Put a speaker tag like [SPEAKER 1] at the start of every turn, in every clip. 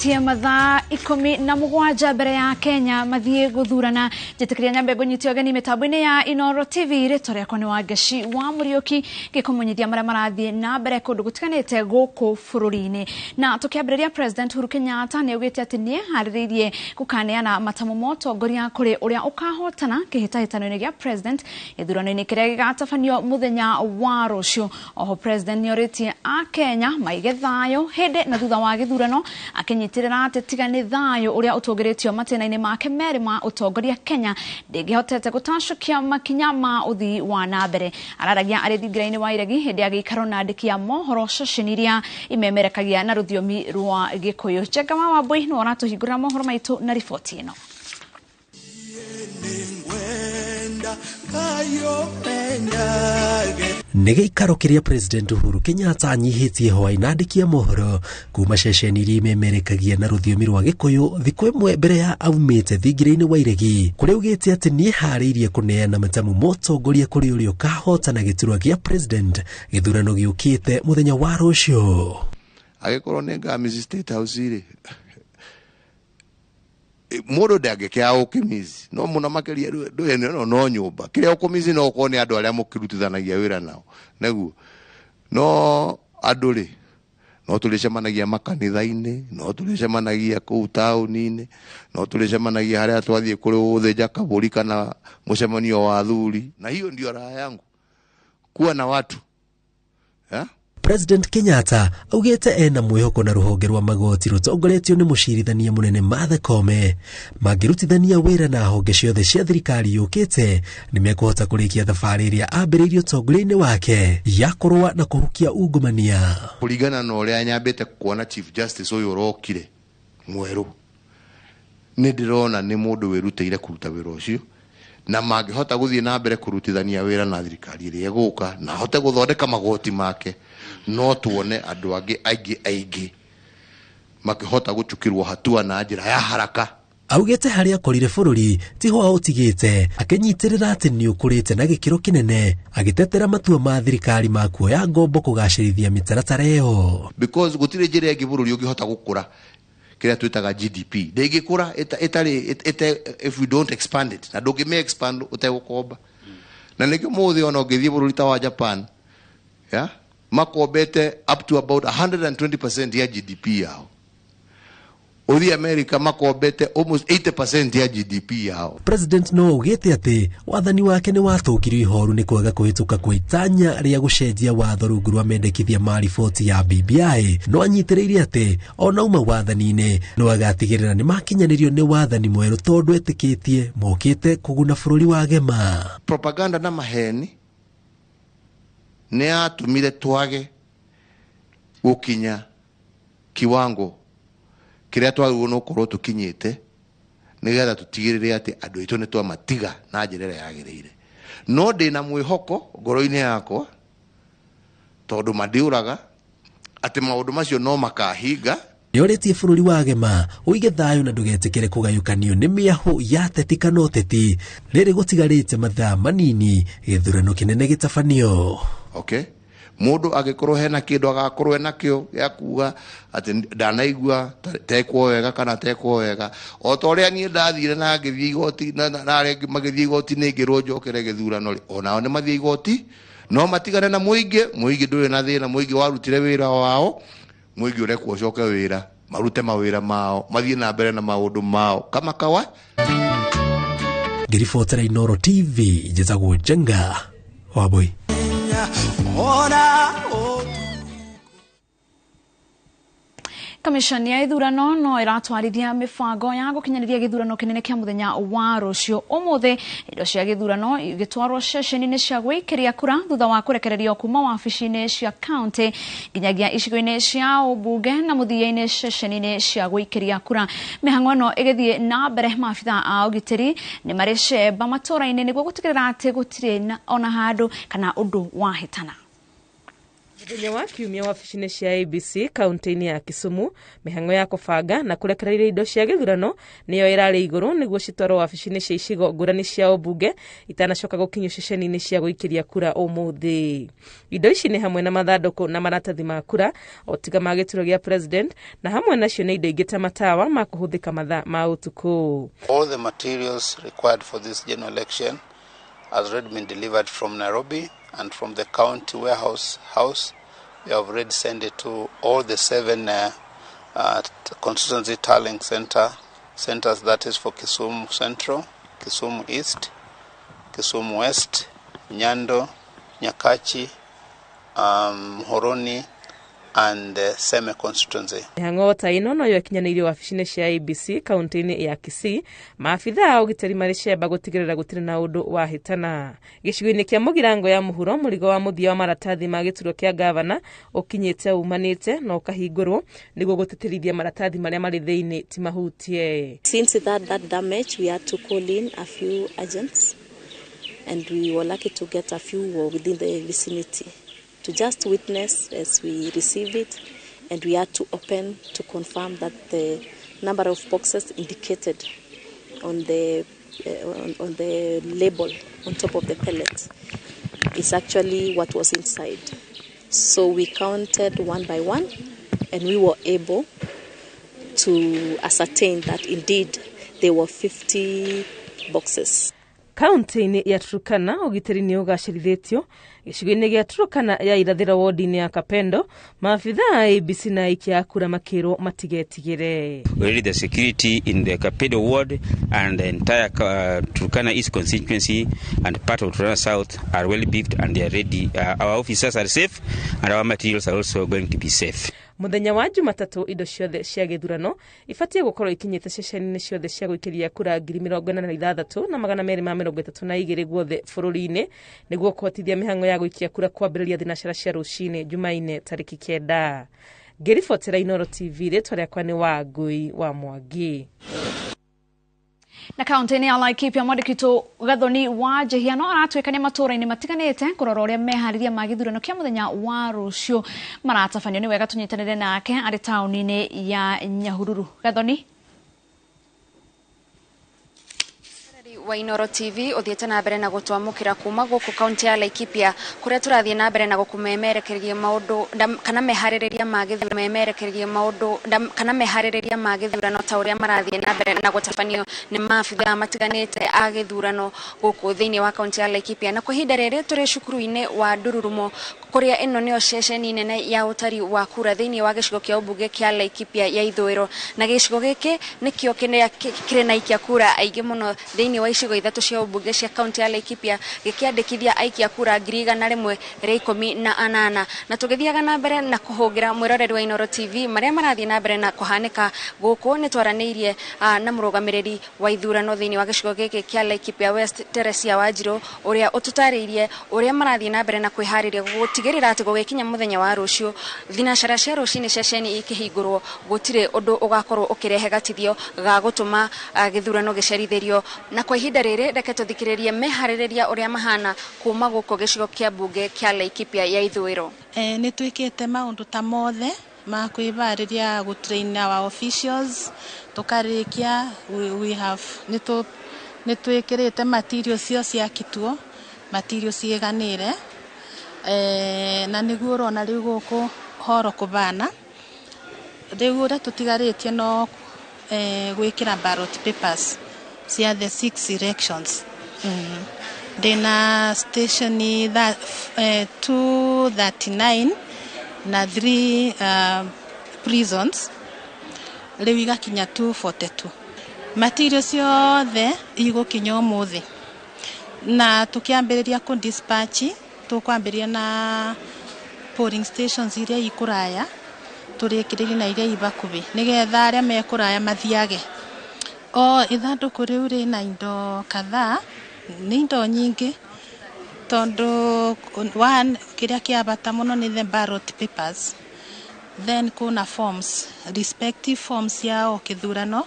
[SPEAKER 1] Tie mathaa 17 mbere ya Kenya mathiĩ gũthurana. Njĩtĩkĩria nyambe ngũnyite ũgeni mĩtambo-inĩ ya Inooro TV. Rĩtwa rĩakwa nĩ Wangeci wa Mũriũki, ngĩkũmenyithia marĩa marathiĩ na mbere kũndũ gũtiganĩte gũkũ bũrũri-inĩ. Na tũkĩambĩrĩria, President Uhuru Kenyatta nĩ augĩte atĩ nĩ eharĩrĩirie gũkaneana matamu ma ũtongoria kũrĩ ũrĩa ũkahotana kĩhĩtahĩtano-inĩ gĩa President gĩthurano-inĩ kĩrĩa gĩgatabanio mũthenya wa rũciũ. Oho President nĩ orĩtie a Kenya maige thayũ hĩndĩ na thutha wa gĩthurano, akĩnyitĩrĩra atĩ tiga nĩ thayũ ũrĩa ũtũgĩrĩtio matĩna-inĩ make merĩ ma ũtongoria, Kenya ndĩngĩhotete gũtacũkia makinya ma ũthii wa na mbere. Araragia arĩ thingira-inĩ wa iregi hĩndĩ ya gĩikaro na andĩki a mohoro ceceni iria imemerekagia na rũthiomi rwa Gĩkũyũ. Njenga wa Wambui nĩwe ũratũhingũrĩra mohoro maitũ na riboti ĩno.
[SPEAKER 2] Nĩ gĩikaro kĩrĩa President Uhuru Kenyatta anyihĩtie hwaĩ na andĩki a mohoro kuma ceceni iria imemerekagia na rũthiomi rwa Gĩkũyũ thikũ ĩmwe mbere ya aumĩte thingira-inĩ wa iregi, kũrĩa augĩte atĩ nĩeharĩirie kũneana matamu ma ũtongoria kũrĩ ũrĩa ũkahotana gĩturwa gĩa President gĩthurano gĩũkĩte mũthenya wa rũciũ.
[SPEAKER 3] Agĩkorwo nĩ ngamici State House rĩ, mũndũ ndangĩkĩaga gũkĩmici, no mũno makĩria ndũĩ no no nyũmba kĩrĩa ũkũmici no ũkorwo nĩ andũ arĩa mũkĩrutithanagia wĩra nao nĩguo. No andũ rĩ, no tũrĩcemanagia makanitha-inĩ, no tũrĩcemanagia kũu taũni-inĩ, no tũrĩcemanagia harĩa twathiĩ kũrĩ gũthĩnja kabũri kana mũcemanio wa athuri, na hiyo ndio raha yangu, kuwa na watu, yeah?
[SPEAKER 2] President Kenyatta augĩte ena mwĩhoko na rũhonge rwa magoti rũtongoretio nĩ mũcirithania mũnene Martha Koome mangĩrutithania wĩra na honge ciothe cia thirikari yũkĩte nĩ mekũhota kũrĩkia thabarĩ ĩrĩa ambĩrĩirie ũtongoria-inĩ wake ya kũrũa na kũhukia ungumania.
[SPEAKER 3] Kũringana na ũrĩa nyambĩte kuona Chief Justice ũyũ ũrokire mwerũ, nĩ ndĩrona nĩ mũndũ wĩrutĩire kũruta wĩra ũcio, na mangĩhota gũthiĩ na mbere kũrutithania wĩra na thirikari ĩrĩa ĩgũka na ahote gũthondeka magoti make, no tuone andũ angĩ aingĩ aingĩ makĩhota gũchukirwo hatua na njĩra ya haraka.
[SPEAKER 2] Augĩte harĩa akorire bũrũri tiho aũtigĩte, akĩnyitĩrĩra atĩ nĩ ũkũrĩte na gĩkĩro kĩnene, agĩtetera matua ma thirikari ma kuoya ngombo kũgacĩrithia mĩtaratara ĩyo.
[SPEAKER 3] Because gũtirĩ njĩra ĩngĩ bũrũri ũngĩhota gũkũra kĩrĩa twĩtaga GDP ndĩngĩkũra ĩtarĩ if we don't expand it, na ndũngĩmĩ expand ũtegũkomba. Na nĩkĩo mũthĩ ona ũngĩthiĩ bũrũri ta wa Japan, yeah, makombete up to about 120% ya GDP yao. Ũthiĩ America makombete almost 80% ya GDP yao.
[SPEAKER 2] President no augĩte atĩ wathani wake nĩ wathũkirio ihoru nĩ kwaga kũhĩtũka kwa itanya rĩa gũcenjia watho rungu rwa mendekithia ma riboti ya BBI, no anyitĩrĩire atĩ ona uma wathani-inĩ no agatigĩrĩra nĩ makinyanĩrio nĩ wathani mwerũ tondũ etĩkĩtie mokĩte kũguna bũrũri wa gema.
[SPEAKER 3] Propaganda na maheni nĩ yatũmire twage gũkinya kiwango kĩrĩa twagĩrĩirwo nĩ gũkorwo tũkinyĩte nĩgetha tũtigĩrĩre atĩ andũ aitũ nĩ twamatiga na njĩra ĩrĩa yagĩrĩire. No ndĩna mwĩhoko ngoro-inĩ yakwa tondũ mandiũraga atĩ maũndũ macio no makahinga.
[SPEAKER 2] Nĩorĩtie bũrũri wa gema ũige thayũ na ndũgetĩkĩre kũgayũkanio nĩ mĩahũ ya teti kana ũteti rĩrĩ gũtigarĩte mathaa manini gĩthurano kĩnene gĩtabanio.
[SPEAKER 3] Okay, mũndũ angĩkorwo hena kĩndũ agakorwo enakĩo gĩa kuga atĩ ndanaigua tekwo wega kana tekwo wega, o ta ũrĩa niĩ ndathire na ngĩthiĩ igoti na arĩa angĩ magĩthiĩ igoti nĩ ngĩrwo njokere gĩthurano rĩ, onao nĩ mathiĩ igoti, no matigane na mũingĩ. Mũingĩ ndũrĩ na thĩna, mũingĩ warutire wĩra wao, mũingĩ ũrekwo ũcoke wĩra, marute mawĩra mao, mathiĩ na mbere na maũndũ mao kama kawa.
[SPEAKER 2] Ngĩribotera Inooro TV, njĩtagwo Njenga Wambui.
[SPEAKER 1] Kamishoni ya ithurano no iratwarithia mibango ya gukinyaniria githurano kinene kia muthenya wa rucio umuthi. Indo cia githurano igitwarwo ceceni-ini cia gwikiria kura thutha wa kurekererio kuma wabici-ini cia county nginyagia icigo-ini cia ubunge na muthia-ini ceceni-ini cia gwikiria kura. Mihang'o ĩno ĩgĩthiĩ na mbere, maabitha a ũgitĩri nĩ marĩ cemba matũra-inĩ nĩguo gũtigĩrĩra atĩ gũtirĩ ona handũ kana ũndũ wahĩtana.
[SPEAKER 4] Mũthenya wa kiumia wabici-inĩ cia ABC kaunti-inĩ ya Kisumu, mĩhang'o ya kũbanga na kũrekereria indo cia gĩthurano nĩyo ĩrarĩ igũrũ nĩguo citwarwo wabici-inĩ cia icigo ngũrani cia ũmbunge itanacoka gũkinyio ceceni-inĩ cia gũikĩria kura ũmũthĩ. Indo ici nĩ hamwe na mathandũkũ na maratathi ma kura o tiga ma gĩturwa gĩa president, na hamwe nacio nĩ indo ingĩ ta matawa ma kũhũthĩka mathaa ma ũtukũ.
[SPEAKER 5] All the materials required for this general election has already been delivered from Nairobi and from the county warehouse house. We have already sent it to all the 7 constituency tallying centers, that is for Kisumu Central, Kisumu East, Kisumu West, Nyando, Nyakachi, Horoni, and Seme constituency.
[SPEAKER 4] Mĩhang'o ta ĩno noyo ĩkinyanĩirio wabici-inĩ cia ABC kaunti-inĩ ya Kisii, maabithaa a ũgitĩri marĩ cemba gũtigĩrĩra gũtirĩ na ũndũ wahĩtana. Gĩcigo-inĩ kĩa Mũgirango ya mũhuro, mũrigo wa mũthia wa maratathi ma gĩturwa kĩa gavana ũkinyĩte umanĩte na ũkahingũrwo nĩguo gũtĩtĩrithia maratathi marĩa marĩ thĩinĩ ti mahutie.
[SPEAKER 6] Since that damage, we had to call in a few agents, and we were lucky to get a few who were within the vicinity to just witness as we receive it, and we had to open to confirm that the number of boxes indicated on the on the label on top of the pellet is actually what was inside. So we counted one by one, and we were able to ascertain that indeed there were 50 boxes.
[SPEAKER 4] Kaunti-inĩ ya Turkana ũgitĩri nĩ ũgacĩrithĩtio gĩcigo-inĩ gĩa Turkana ya irathĩro wodi-inĩ ya Kapendo, maabithaa a ABC na aikia a kura makĩrwo matigetigĩre.
[SPEAKER 7] Already the security in the Kapedo ward and the entire Turkana East constituency and part of Turkana South are well beefed and they are ready. Our officers are safe and our materials are also going to be safe.
[SPEAKER 4] Mũthenya wa Jumatatũ indo ciothe cia gĩthurano ibatiĩ gũkorwo ikinyĩte ceceni-inĩ ciothe cia gũikĩria kura 86,232 guothe bũrũri-inĩ nĩguo kũhotithia mĩhang'o ya gũikia kura kwambĩrĩria thinacara cia rũcinĩ Jumaine tarĩki 9. Ngĩribotera Inooro TV, rĩtwa rĩakwa nĩ Wangui wa Mwangi.
[SPEAKER 1] Na kaunti-inĩ ya Laikipia mwandĩki Gathoni wa Njihia no aratuĩkania matũũra-inĩ matiganĩte kũrora ũrĩa meharĩria ma gĩthurano kĩa mũthenya wa rũciũ maratabanio. Nĩ wega tũnyitanĩre nake arĩ taũni-inĩ ya Nyahururu. Gathoni
[SPEAKER 8] wa Inooro TV uthiete na mbere na gutwamukira kuma guku kaunti ya Laikipia kuria turathie na mbere na gukumemerekeria maundu kana mehaririria ma githurano memerekeria maundu kana mehaririria ma githurano ta uria marathie na mbere na gutabanio ni maabithaa matiganite a githurano guku thiini wa kaunti ya Laikipia. Na kwa ihinda riri turi cukuru-ini wa Ndururumo kuria ino nio ceceni nene ya utari wa kura thiini wa gicigo kia ubunge kia Laikipia ya ithuiro, na gicigo giki nikio kiri na aikia kura aingi muno thiini wa icigo ithatu cia ubunge cia kaunti ya Laikipia, gikiandikithia aikia kura 118. Na tugithiaga na mbere na kuhungira mwiroreri wa Inooro TV maria marathie na mbere na kuhanika guku, ni twaraniirie na murugamiriri wa ithurano thiini wa gicigo giki kia Laikipia West Teresia Wanjiru, uria ututariirie uria marathie na mbere na kwihariria gutigirira ati gugikinya muthenya wa rucio thinacara cia rucini ceceni ikihingurwo gutire undu ugakorwo ukirehe gatithio ga gutuma githurano gicerithirio. Na kwa ihinda riri reke tuthikiririe mehaririria uria mahana kuma guku gicigo kia bunge kia Laikipia ya ithuiro.
[SPEAKER 9] Ni twikite maundu ta mothe ma kwibariria gu train our officials tukarikia we have ni twikirite materials cio cia kituo materials ciiganire na niguo urona riu guku horo kubana riu uria tutigarĩtie no gwikira ballot papers cia the 6 elections. Ndina station 239 na 3 prisons riu igakinya 242. Materials ciothe igũkinya ũmũthĩ na tukiambĩrĩria ku dispatch tukwambĩrĩria na polling stations iria ikũraya tũrĩkĩrĩrie na iria ibakubi nigetha aria mekũraya mathiage. O ithandũkũ rĩu rĩna indo kadhaa, nĩ indo nyingĩ tondu one kĩrĩa kĩa bata mũno nĩ the ballot papers, then kuna forms, respective forms ya o kĩthurano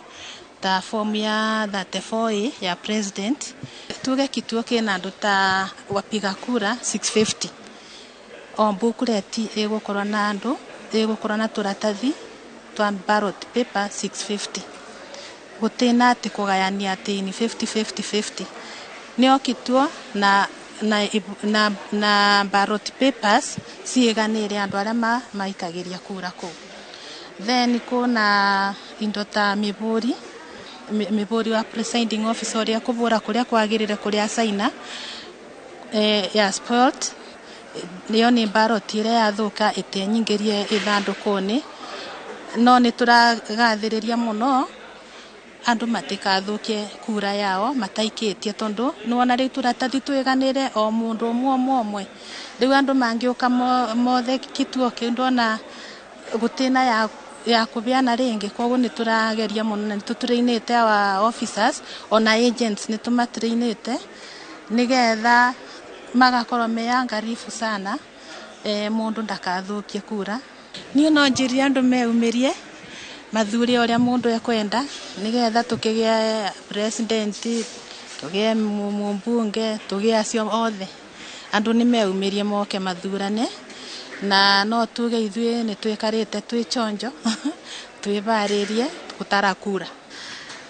[SPEAKER 9] ta form ya 34A ya president. Tuge kituo kĩna andũ ta wapiga kura 650 O booklet ĩgũkorwo na andũ, ĩgũkorwo na tũratathi twa ballot paper 650. Gũtĩ na atĩ kũgayania atĩ ni 50 50 50. Nĩ o kituo na ballot papers ciiganĩire andũ arĩa maikagĩria kura kũu. Then kuna indo ta mĩbũri, mĩbũri wa presiding officer ũrĩa kũbũra kũrĩa kwagĩrĩire, kũrĩa caina ya spoilt, ĩyo nĩ ballot ĩrĩa yathũka ĩtenyingĩrie ithandũkũ-inĩ. No nĩ tũragathĩrĩria mũno andũ matikathũkie kura yao mataikĩtie, tondũ nĩwona rĩu tũratathi twĩganĩre o mũndũ ũmwe ũmwe ũmwe. Rĩu andũ mangĩũka mothe kituo kĩu, ndona gũtĩna ya kũbeana rĩngĩ. Koguo nĩ tũrageria mũno na nĩ tũtrainĩte our officers ona agents, nĩ tũmatrainĩte nĩgetha magakorwo me angarifu sana, mũndũ ndakathũkie kura. Niĩ no njĩrie andũ meyumĩrie mathure ũrĩa mũndũ ekwenda, nĩgetha tũkĩgĩe president, tũgĩe mũmbunge, tũgĩe acio othe. Andũ nĩ meyumĩrie moke mathurane, na no tuge ithuĩ nĩ twĩkarĩte twĩ chonjo, twĩbarĩrie gũtara kura.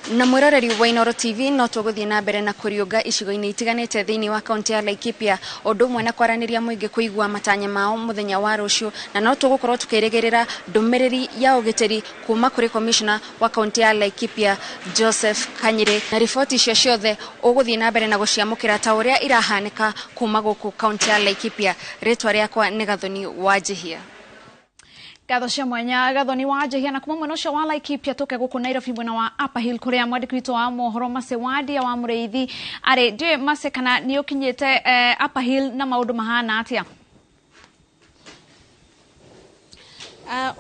[SPEAKER 8] Na mwĩroreri wa Inooro TV, no tũgũthiĩ na mbere na kũriũnga icigo-inĩ itiganĩte thĩinĩ wa kaunti ya Laikipia, ũndũ ũmwe na kwaranĩria mũingĩ kũigua matanya mao mũthenya wa rũciũ, na no tũgũkorwo tukĩrĩgĩrĩra ndũmĩrĩri ya ũgitĩri kuma kũrĩ commissioner wa kaunti ya Laikipia Joseph Kanyiri. Na riboti icio ciothe ũgũthiĩ na mbere na gũciamũkĩra ta ũrĩa irahanĩka kuma gũkũ kaunti ya Laikipia. Rĩtwa rĩakwa nĩ Gathoni Wanjihia.
[SPEAKER 1] Ngatho cia mwanya Gathoni Wanjihia. Na kuma mwena ũcio wa Laikipia tũke gũkũ Nairobi, mwena wa Upper Hill, kũrĩa mwandĩki witũ wa mohoro Mase Wandia wa Mũrĩithi arĩ. Ndiũĩ Mase kana nĩ ũkinyĩte Upper Hill na maũndũ mahana atĩa?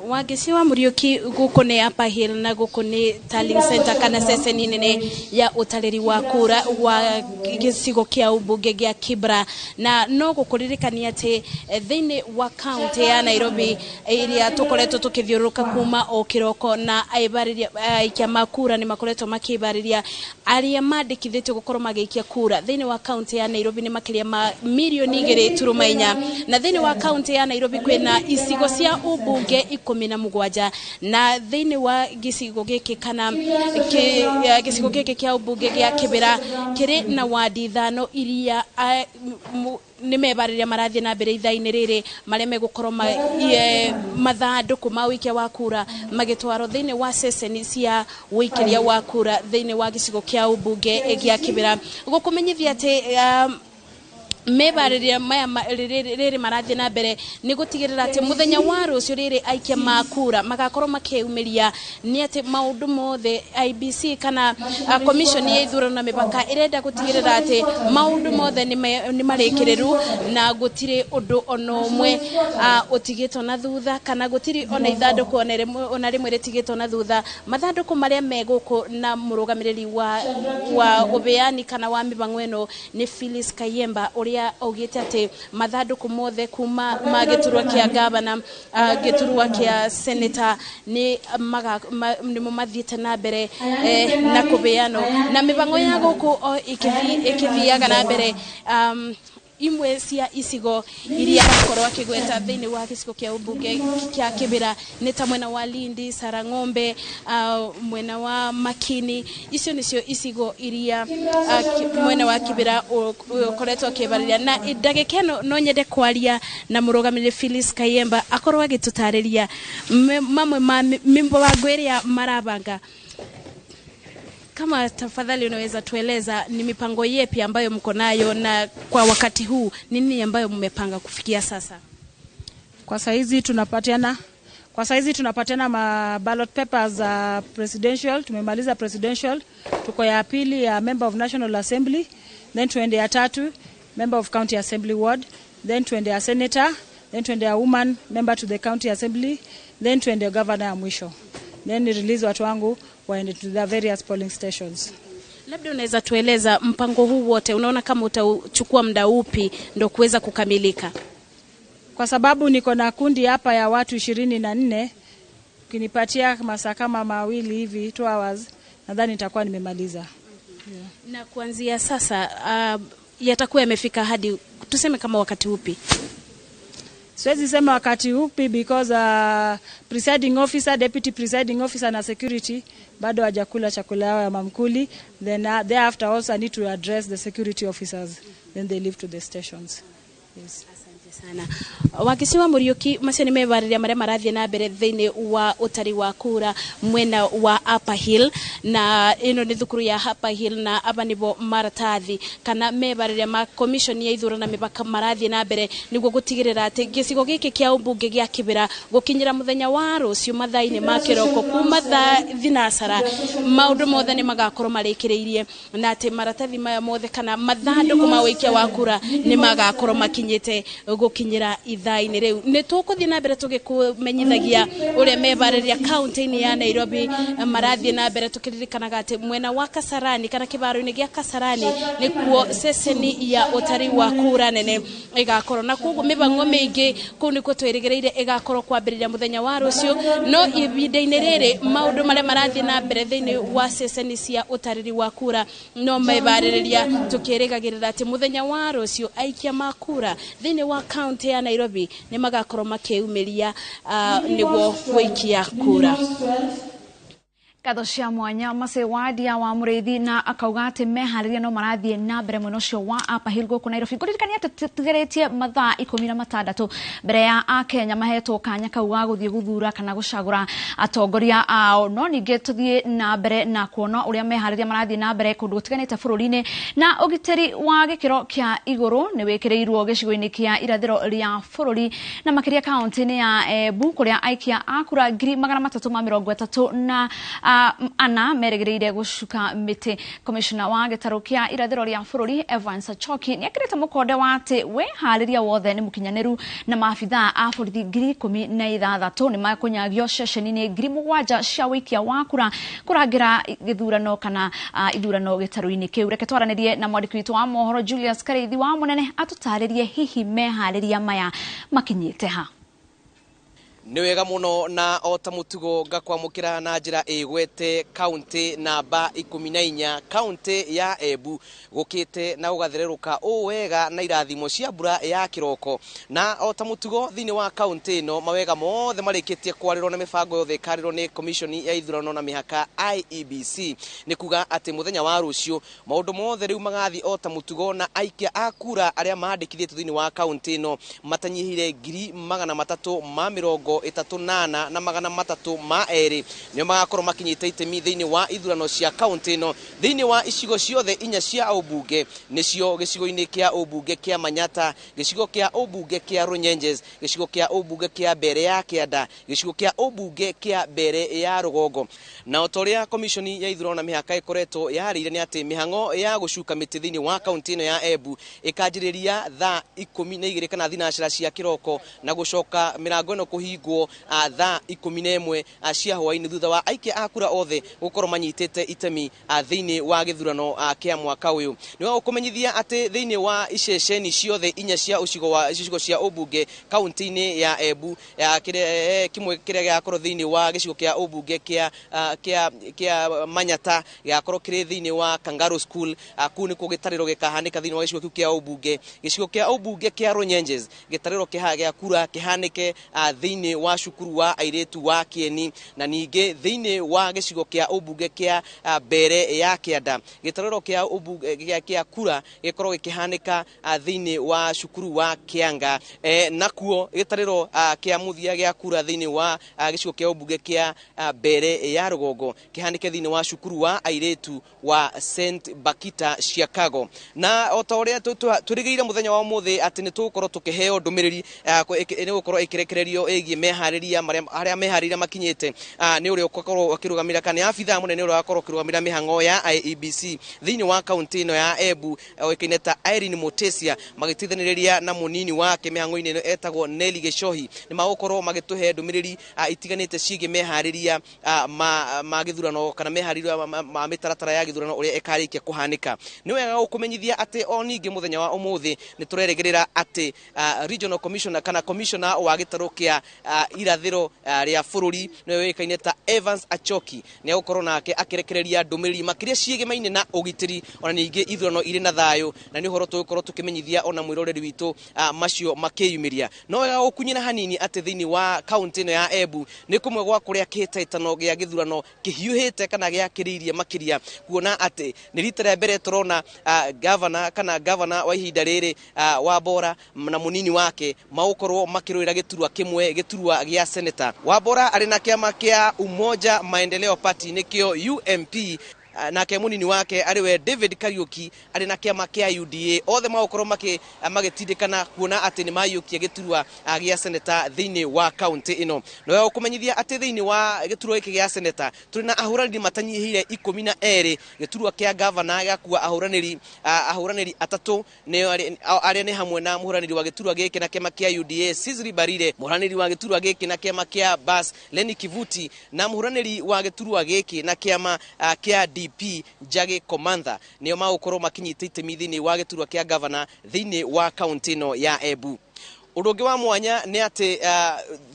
[SPEAKER 10] Wangeci wa Mũriũki, gũkũ nĩ Upper Hill na gũkũ nĩ tallying center kana ceceni nene ya ũtarĩri wa kura wa gĩcigo kĩa ũmbunge gĩa Kibra. Na no gũkũririkania atĩ thĩinĩ wa kaunti ya Nairobi ĩrĩa tũkoretwo tũkĩthiũrũrũka kuma o kĩroko, na aikia ma kura nĩ makoretwo makĩbarĩria. Arĩa mandĩkithĩtio gũkorwo magĩikia kura thĩinĩ wa kaunti ya Nairobi nĩ makĩria ma 2.4 mirioni. Na thĩinĩ wa kaunti ya Nairobi kwĩna icigo cia ũmbunge 17, na thĩinĩ wa gĩcigo gĩkĩ kana gĩcigo gĩkĩ kĩa ũmbunge gĩa Kĩbĩra kĩrĩ na wandi ithano iria nĩ mebarĩria marathiĩ na mbere ithaa-inĩ rĩrĩ, marĩa megũkorwo mathandũkũ ma ũikia wa kura magĩtwarwo thĩinĩ wa ceceni cia ũikĩria wa kura thĩinĩ wa gĩcigo kĩa ũmbunge gĩa Kĩbĩra. Gũkũmenyithia atĩ mebarĩria maya rĩrĩ marathiĩ na mbere nĩ gũtigĩrĩra atĩ mũthenya wa rũciũ rĩrĩ aikia ma kura magakorwo makĩyumĩria, nĩ atĩ maũndũ mothe IEBC kana commission ya ithurano na mĩbaka ĩrenda gũtigĩrĩra atĩ maũndũ mothe nĩ marĩkĩrĩru na gũtirĩ ũndũ ona ũmwe ũtigĩtwo na thutha, kana gũtirĩ ona ithandũkũ ona rĩmwe rĩtigĩtwo na thutha. Mathandũkũ marĩa me gũkũ na mũrũgamĩrĩri wa ũbeani kana wa mĩbango ĩno nĩ Phyllis Kayemba, ũrĩa augĩte atĩ mathandũkũ mothe kuma ma gĩturwa kĩa gavana, gĩturwa kĩa senator, nĩ nĩmo mathiĩte na mbere na kũbeanwo, na mĩbango ya gũkũ o ĩkĩthiaga na mbere. Imwe cia icigo iria arakorwo akĩgweta thĩinĩ wa gĩcigo kĩa ũmbunge kĩa Kĩbĩra nĩ ta mwena wa Lindi, Sarang'ombe, mwena wa Makini. Icio nĩcio icigo iria mwena wa Kĩbĩra ũkoretwo akĩbarĩria. Na ndagĩka ĩno no nyende kwaria na mũrũgamĩrĩri Phyllis Kayemba akorwo agĩtũtarĩria mamwe ma mĩbango ĩrĩa marabanga. Kama tafadhali unaweza tueleza ni mipango yepi ambayo mko nayo, na kwa wakati huu ni nini ambayo mmepanga kufikia sasa?
[SPEAKER 11] Kwa saizi tunapatiana ma ballot papers za presidential. Tumemaliza presidential, tuko ya pili ya member of National Assembly, then tuende ya tatu member of county assembly ward, then tuende ya senator, then tuende ya woman member to the county assembly, then tuende governor ya mwisho, then ni release watu wangu waende to the various polling stations.
[SPEAKER 10] Labda unaweza tueleza mpango huu wote unaona kama utachukua muda upi ndo kuweza kukamilika?
[SPEAKER 11] Kwa sababu niko na kundi hapa ya watu 24, ukinipatia masaa kama 2 hivi, 2 hours, nadhani nitakuwa nimemaliza.
[SPEAKER 10] Na kuanzia sasa yatakuwa yamefika hadi tuseme kama wakati upi?
[SPEAKER 11] Siwezi sema wakati upi because presiding officer, deputy presiding officer na security bado hawajakula chakula yao ya mamkuli. Then thereafter also I need to address the security officers. Then they leave to the stations. Yes.
[SPEAKER 10] Sana Wangeci wa Muriuki, macio nĩ meharĩria marĩa marathiĩ na mbere thĩinĩ wa ũtari wa kura mwena wa Upper Hill, na ĩno nĩ thukuru ya Upper Hill, na aba nĩbo maratathi kana meharĩria ma commission ya ithurano na mĩhaka marathiĩ na mbere nĩguo gũtigĩrĩra atĩ gĩcigo gĩkĩ kĩa ũmbunge gĩa Kibera gũkinyĩra mũthenya wa rũciũ mathaa-inĩ ma kĩroko kuma thaa thinacara maũndũ mothe nĩ magakorwo marĩkĩrĩirie, na atĩ maratathi maya mothe kana mathandũkũ ma ũikia wa kura nĩ magakorwo makinyĩte gũkinyĩra ithaa-inĩ rĩu. Nĩ tũkũthiĩ na mbere tũgĩkũmenyithagia ũrĩa meharĩria kaunti-inĩ ya Nairobi marathiĩ na mbere, tũkĩririkanaga atĩ mwena wa Kasarani kana kĩbaro-inĩ gĩa Kasarani nĩkuo ceceni ya ũtari wa kura nene ĩgakorwo, na koguo mĩbango mĩingĩ kũu nĩkuo twĩrĩgĩrĩire ĩgakorwo kwambĩrĩria mũthenya wa rũciũ. No ihinda-inĩ rĩrĩ maũndũ marĩa marathiĩ na mbere thĩinĩ wa ceceni cia ũtarĩri wa kura no meharĩrĩria, tũkĩrĩgagĩrĩra atĩ mũthenya wa rũciũ aikia ma kura thĩinĩ wa kaunti ya Nairobi nĩ magakorwo makĩumĩria nĩguo gũikia kura.
[SPEAKER 1] Ngatho cia mwanya Mace Wadia wa Mũrĩithi, na akauga atĩ meharĩria no marathiĩ na mbere mwena ũcio wa Upper Hill gũkũ Nairobi. Ngũririkania atĩ tũtigarĩtie mathaa 16 mbere ya Akenya mahetwo kanya kau ga gũthiĩ gũthura kana gũcagũra atongoria ao. No ningĩ tũthiĩ na mbere na kuona ũrĩa meharĩria marathiĩ na mbere kũndũ gũtiganĩte bũrũri-inĩ, na ũgitĩri wa gĩkĩro kĩa igũrũ nĩ wĩkĩrĩirwo gĩcigo-inĩ kĩa irathĩro rĩa bũrũri, na makĩria kaunti-inĩ ya Embu kũrĩa aikia a kura 334 merĩgĩrĩire gũcuka mĩtĩ. Komishona wa gĩtarũ kĩa irathĩro rĩa bũrũri Evans Achoki nĩ ekĩrĩte mũkonde wa atĩ wĩharĩria wothe nĩ mũkinyanĩru, na maabithaa a borithi 16,000 nĩ makũnyagio ceceni-inĩ 7,000 cia ũikia wa kura kũrangĩra gĩthurano kana ithurano gĩtarũ-inĩ kĩu. Reke twaranĩrie na mwandĩki witũ wa mohoro Julius Kareithi wa Mũnene atũtarĩrie hihi meharĩria maya makinyĩte ha.
[SPEAKER 12] Nĩ wega mũno, na o ta mũtugo ngakwamũkĩra na njĩra ĩgwete kaunti namba 14, kaunti ya Embu, gũkĩte na gũgathererũka ũũ wega na irathimo cia mbura ya kĩroko. Na o ta mũtugo thĩinĩ wa kaunti ĩno mawega mothe marĩkĩtie kwarĩrwo na mĩbango yothe ĩkarĩrwo nĩ commission ya ithurano na mĩhaka IEBC. Nĩ kuga atĩ mũthenya wa rũciũ maũndũ mothe rĩu magathiĩ o ta mũtugo, na aikia a kura arĩa mandĩkithĩtio thĩinĩ wa kaunti ĩno matanyihire 334,302 nĩo magakorwo makinyĩte itemi thĩinĩ wa ithurano cia kaunti ĩno thĩinĩ wa icigo ciothe inya cia ũmbunge, nĩcio gĩcigo-inĩ kĩa ũmbunge kĩa Manyata, gĩcigo kĩa ũmbunge kĩa Runyenjes, gĩcigo kĩa ũmbunge kĩa Mbere ya Kĩanda, gĩcigo kĩa ũmbunge kĩa Mbere ya Rũgongo. Na o ta ũrĩa komishoni ya ithurano na mĩhaka ĩkoretwo yarĩire nĩ atĩ mĩhang'o ya gũcuka mĩtĩ thĩinĩ wa kaunti ĩno ya Embu ĩkanjĩrĩria thaa 12 kana thinacara cia kĩroko, na gũcoka mĩrango ĩno kũhingwo thaa 11 cia hwaĩ-inĩ thutha wa aikia a kura othe gũkorwo manyitĩte itemi thĩinĩ wa gĩthurano kĩa mwaka ũyũ. Nĩ wa gũkũmenyithia atĩ thĩinĩ wa iceceni ciothe inya cia ũcigo wa icigo cia ũmbunge kaunti-inĩ ya Embu, kĩmwe kĩrĩa gĩgakorwo thĩinĩ wa gĩcigo kĩa ũmbunge kĩa Manyata gĩgakorwo kĩrĩ thĩinĩ wa Kangaroo School, kũu nĩkuo gĩtarĩro gĩkahanĩka thĩinĩ wa gĩcigo kĩu kĩa ũmbunge. Gĩcigo kĩa ũmbunge kĩa Runyenjes gĩtarĩro gĩa kura kĩhanĩke thĩinĩ wa cukuru wa airĩtu wa Kieni, na ningĩ thĩinĩ wa gĩcigo kĩa ũmbunge kĩa Mbere ya Kĩanda gĩtarĩro kĩa ũmbunge kĩa kura gĩkorwo gĩkĩhanĩka thĩinĩ wa cukuru wa Kĩanga, nakuo gĩtarĩro kĩa mũthia gĩa kura thĩinĩ wa gĩcigo kĩa ũmbunge kĩa Mbere ya Rũgongo kĩhanĩke thĩinĩ wa cukuru wa airĩtu wa St Bakita Chicago. Na o ta ũrĩa twĩrĩgĩrĩire mũthenya wa ũmũthĩ atĩ nĩ tũgũkorwo tũkĩheo ndũmĩrĩri nĩ gũkorwo ĩkĩrekererio ĩgiĩ meharĩria arĩa meharĩria makinyĩte nĩ ũrĩa ũgakorwo akĩrũgamĩrĩra kana nĩ abithaa mũnene ũrĩa ũgakorwo akĩrũgamĩrĩra mĩhang'o ya IEBC thĩinĩ wa kaunti ĩno ya Embu oĩkaine ta Irene Mutesia, magĩteithanĩrĩria na mũnini wake mĩhang'o-inĩ ĩno etagwo Nelly Gĩcohi, nĩ magũkorwo magĩtũhe ndũmĩrĩri itiganĩte ciĩgiĩ meharĩria ma gĩthurano kana meharĩria ma mĩtaratara ya gĩthurano ũrĩa ĩkarĩkia kũhanĩka. Nĩ wega gũkũmenyithia atĩ o ningĩ mũthenya wa ũmũthĩ nĩ tũrerĩgĩrĩra atĩ regional commissioner kana commissioner wa gĩtarũ kĩa irathĩro rĩa bũrũri nĩwe ũĩkaine ta Evans Achoki nĩ egũkorwo nake akĩrekereria ndũmĩrĩri makĩria ciĩgemaine na ũgitĩri ona ningĩ ithurano irĩ na thayũ, na nĩ ũhoro tũgũkorwo tũkĩmenyithia ona mwĩroreri witũ macio makĩyumĩria. No wega gũkunyĩra hanini atĩ thĩinĩ wa kaunti ĩno ya Embu nĩ kũmwe gwa kũrĩa kĩhĩtahĩtano gĩa gĩthurano kĩhiũhĩte kana gĩakĩrĩirie makĩria, kuona atĩ nĩ rita rĩa mbere tũrona gavana kana gavana wa ihinda rĩrĩ Wambora na mũnini wake magũkorwo makĩrũĩra gĩturwa kĩmwe, gĩturwa gĩa seneta. Wambora arĩ na kĩama kĩa Umoja Maendeleo Party nĩkĩo UMP, nake munini wake arĩ we David Kariuki arĩ na kĩama kĩa UDA. Othe magũkorwo magĩtindĩkana kuona atĩ nĩ maiyũkia gĩturwa gĩa seneta thĩinĩ wa kaunti ĩno. No wega gũkũmenyithia atĩ thĩinĩ wa gĩturwa gĩkĩ gĩa seneta tũrĩ na ahũranĩri matanyihĩire 12. Gĩturwa kĩa gavana gĩgakua ahũranĩri 3, nĩo arĩa nĩ hamwe na mũhũranĩri wa gĩturwa gĩkĩ na kĩama kĩa UDA Cicely Mbarire, mũhũranĩri wa gĩturwa gĩkĩ na kĩama kĩa BAS Lenny Kivuti, na mũhũranĩri wa gĩturwa gĩkĩ na kĩama kĩa DP Njagi Komantha. Nĩo magũkorwo makinyita itemi thĩinĩ wa gĩturwa kĩa gavana thĩinĩ wa kaunti ĩno ya Embu. Ũndũ ũngĩ wa mwanya nĩ atĩ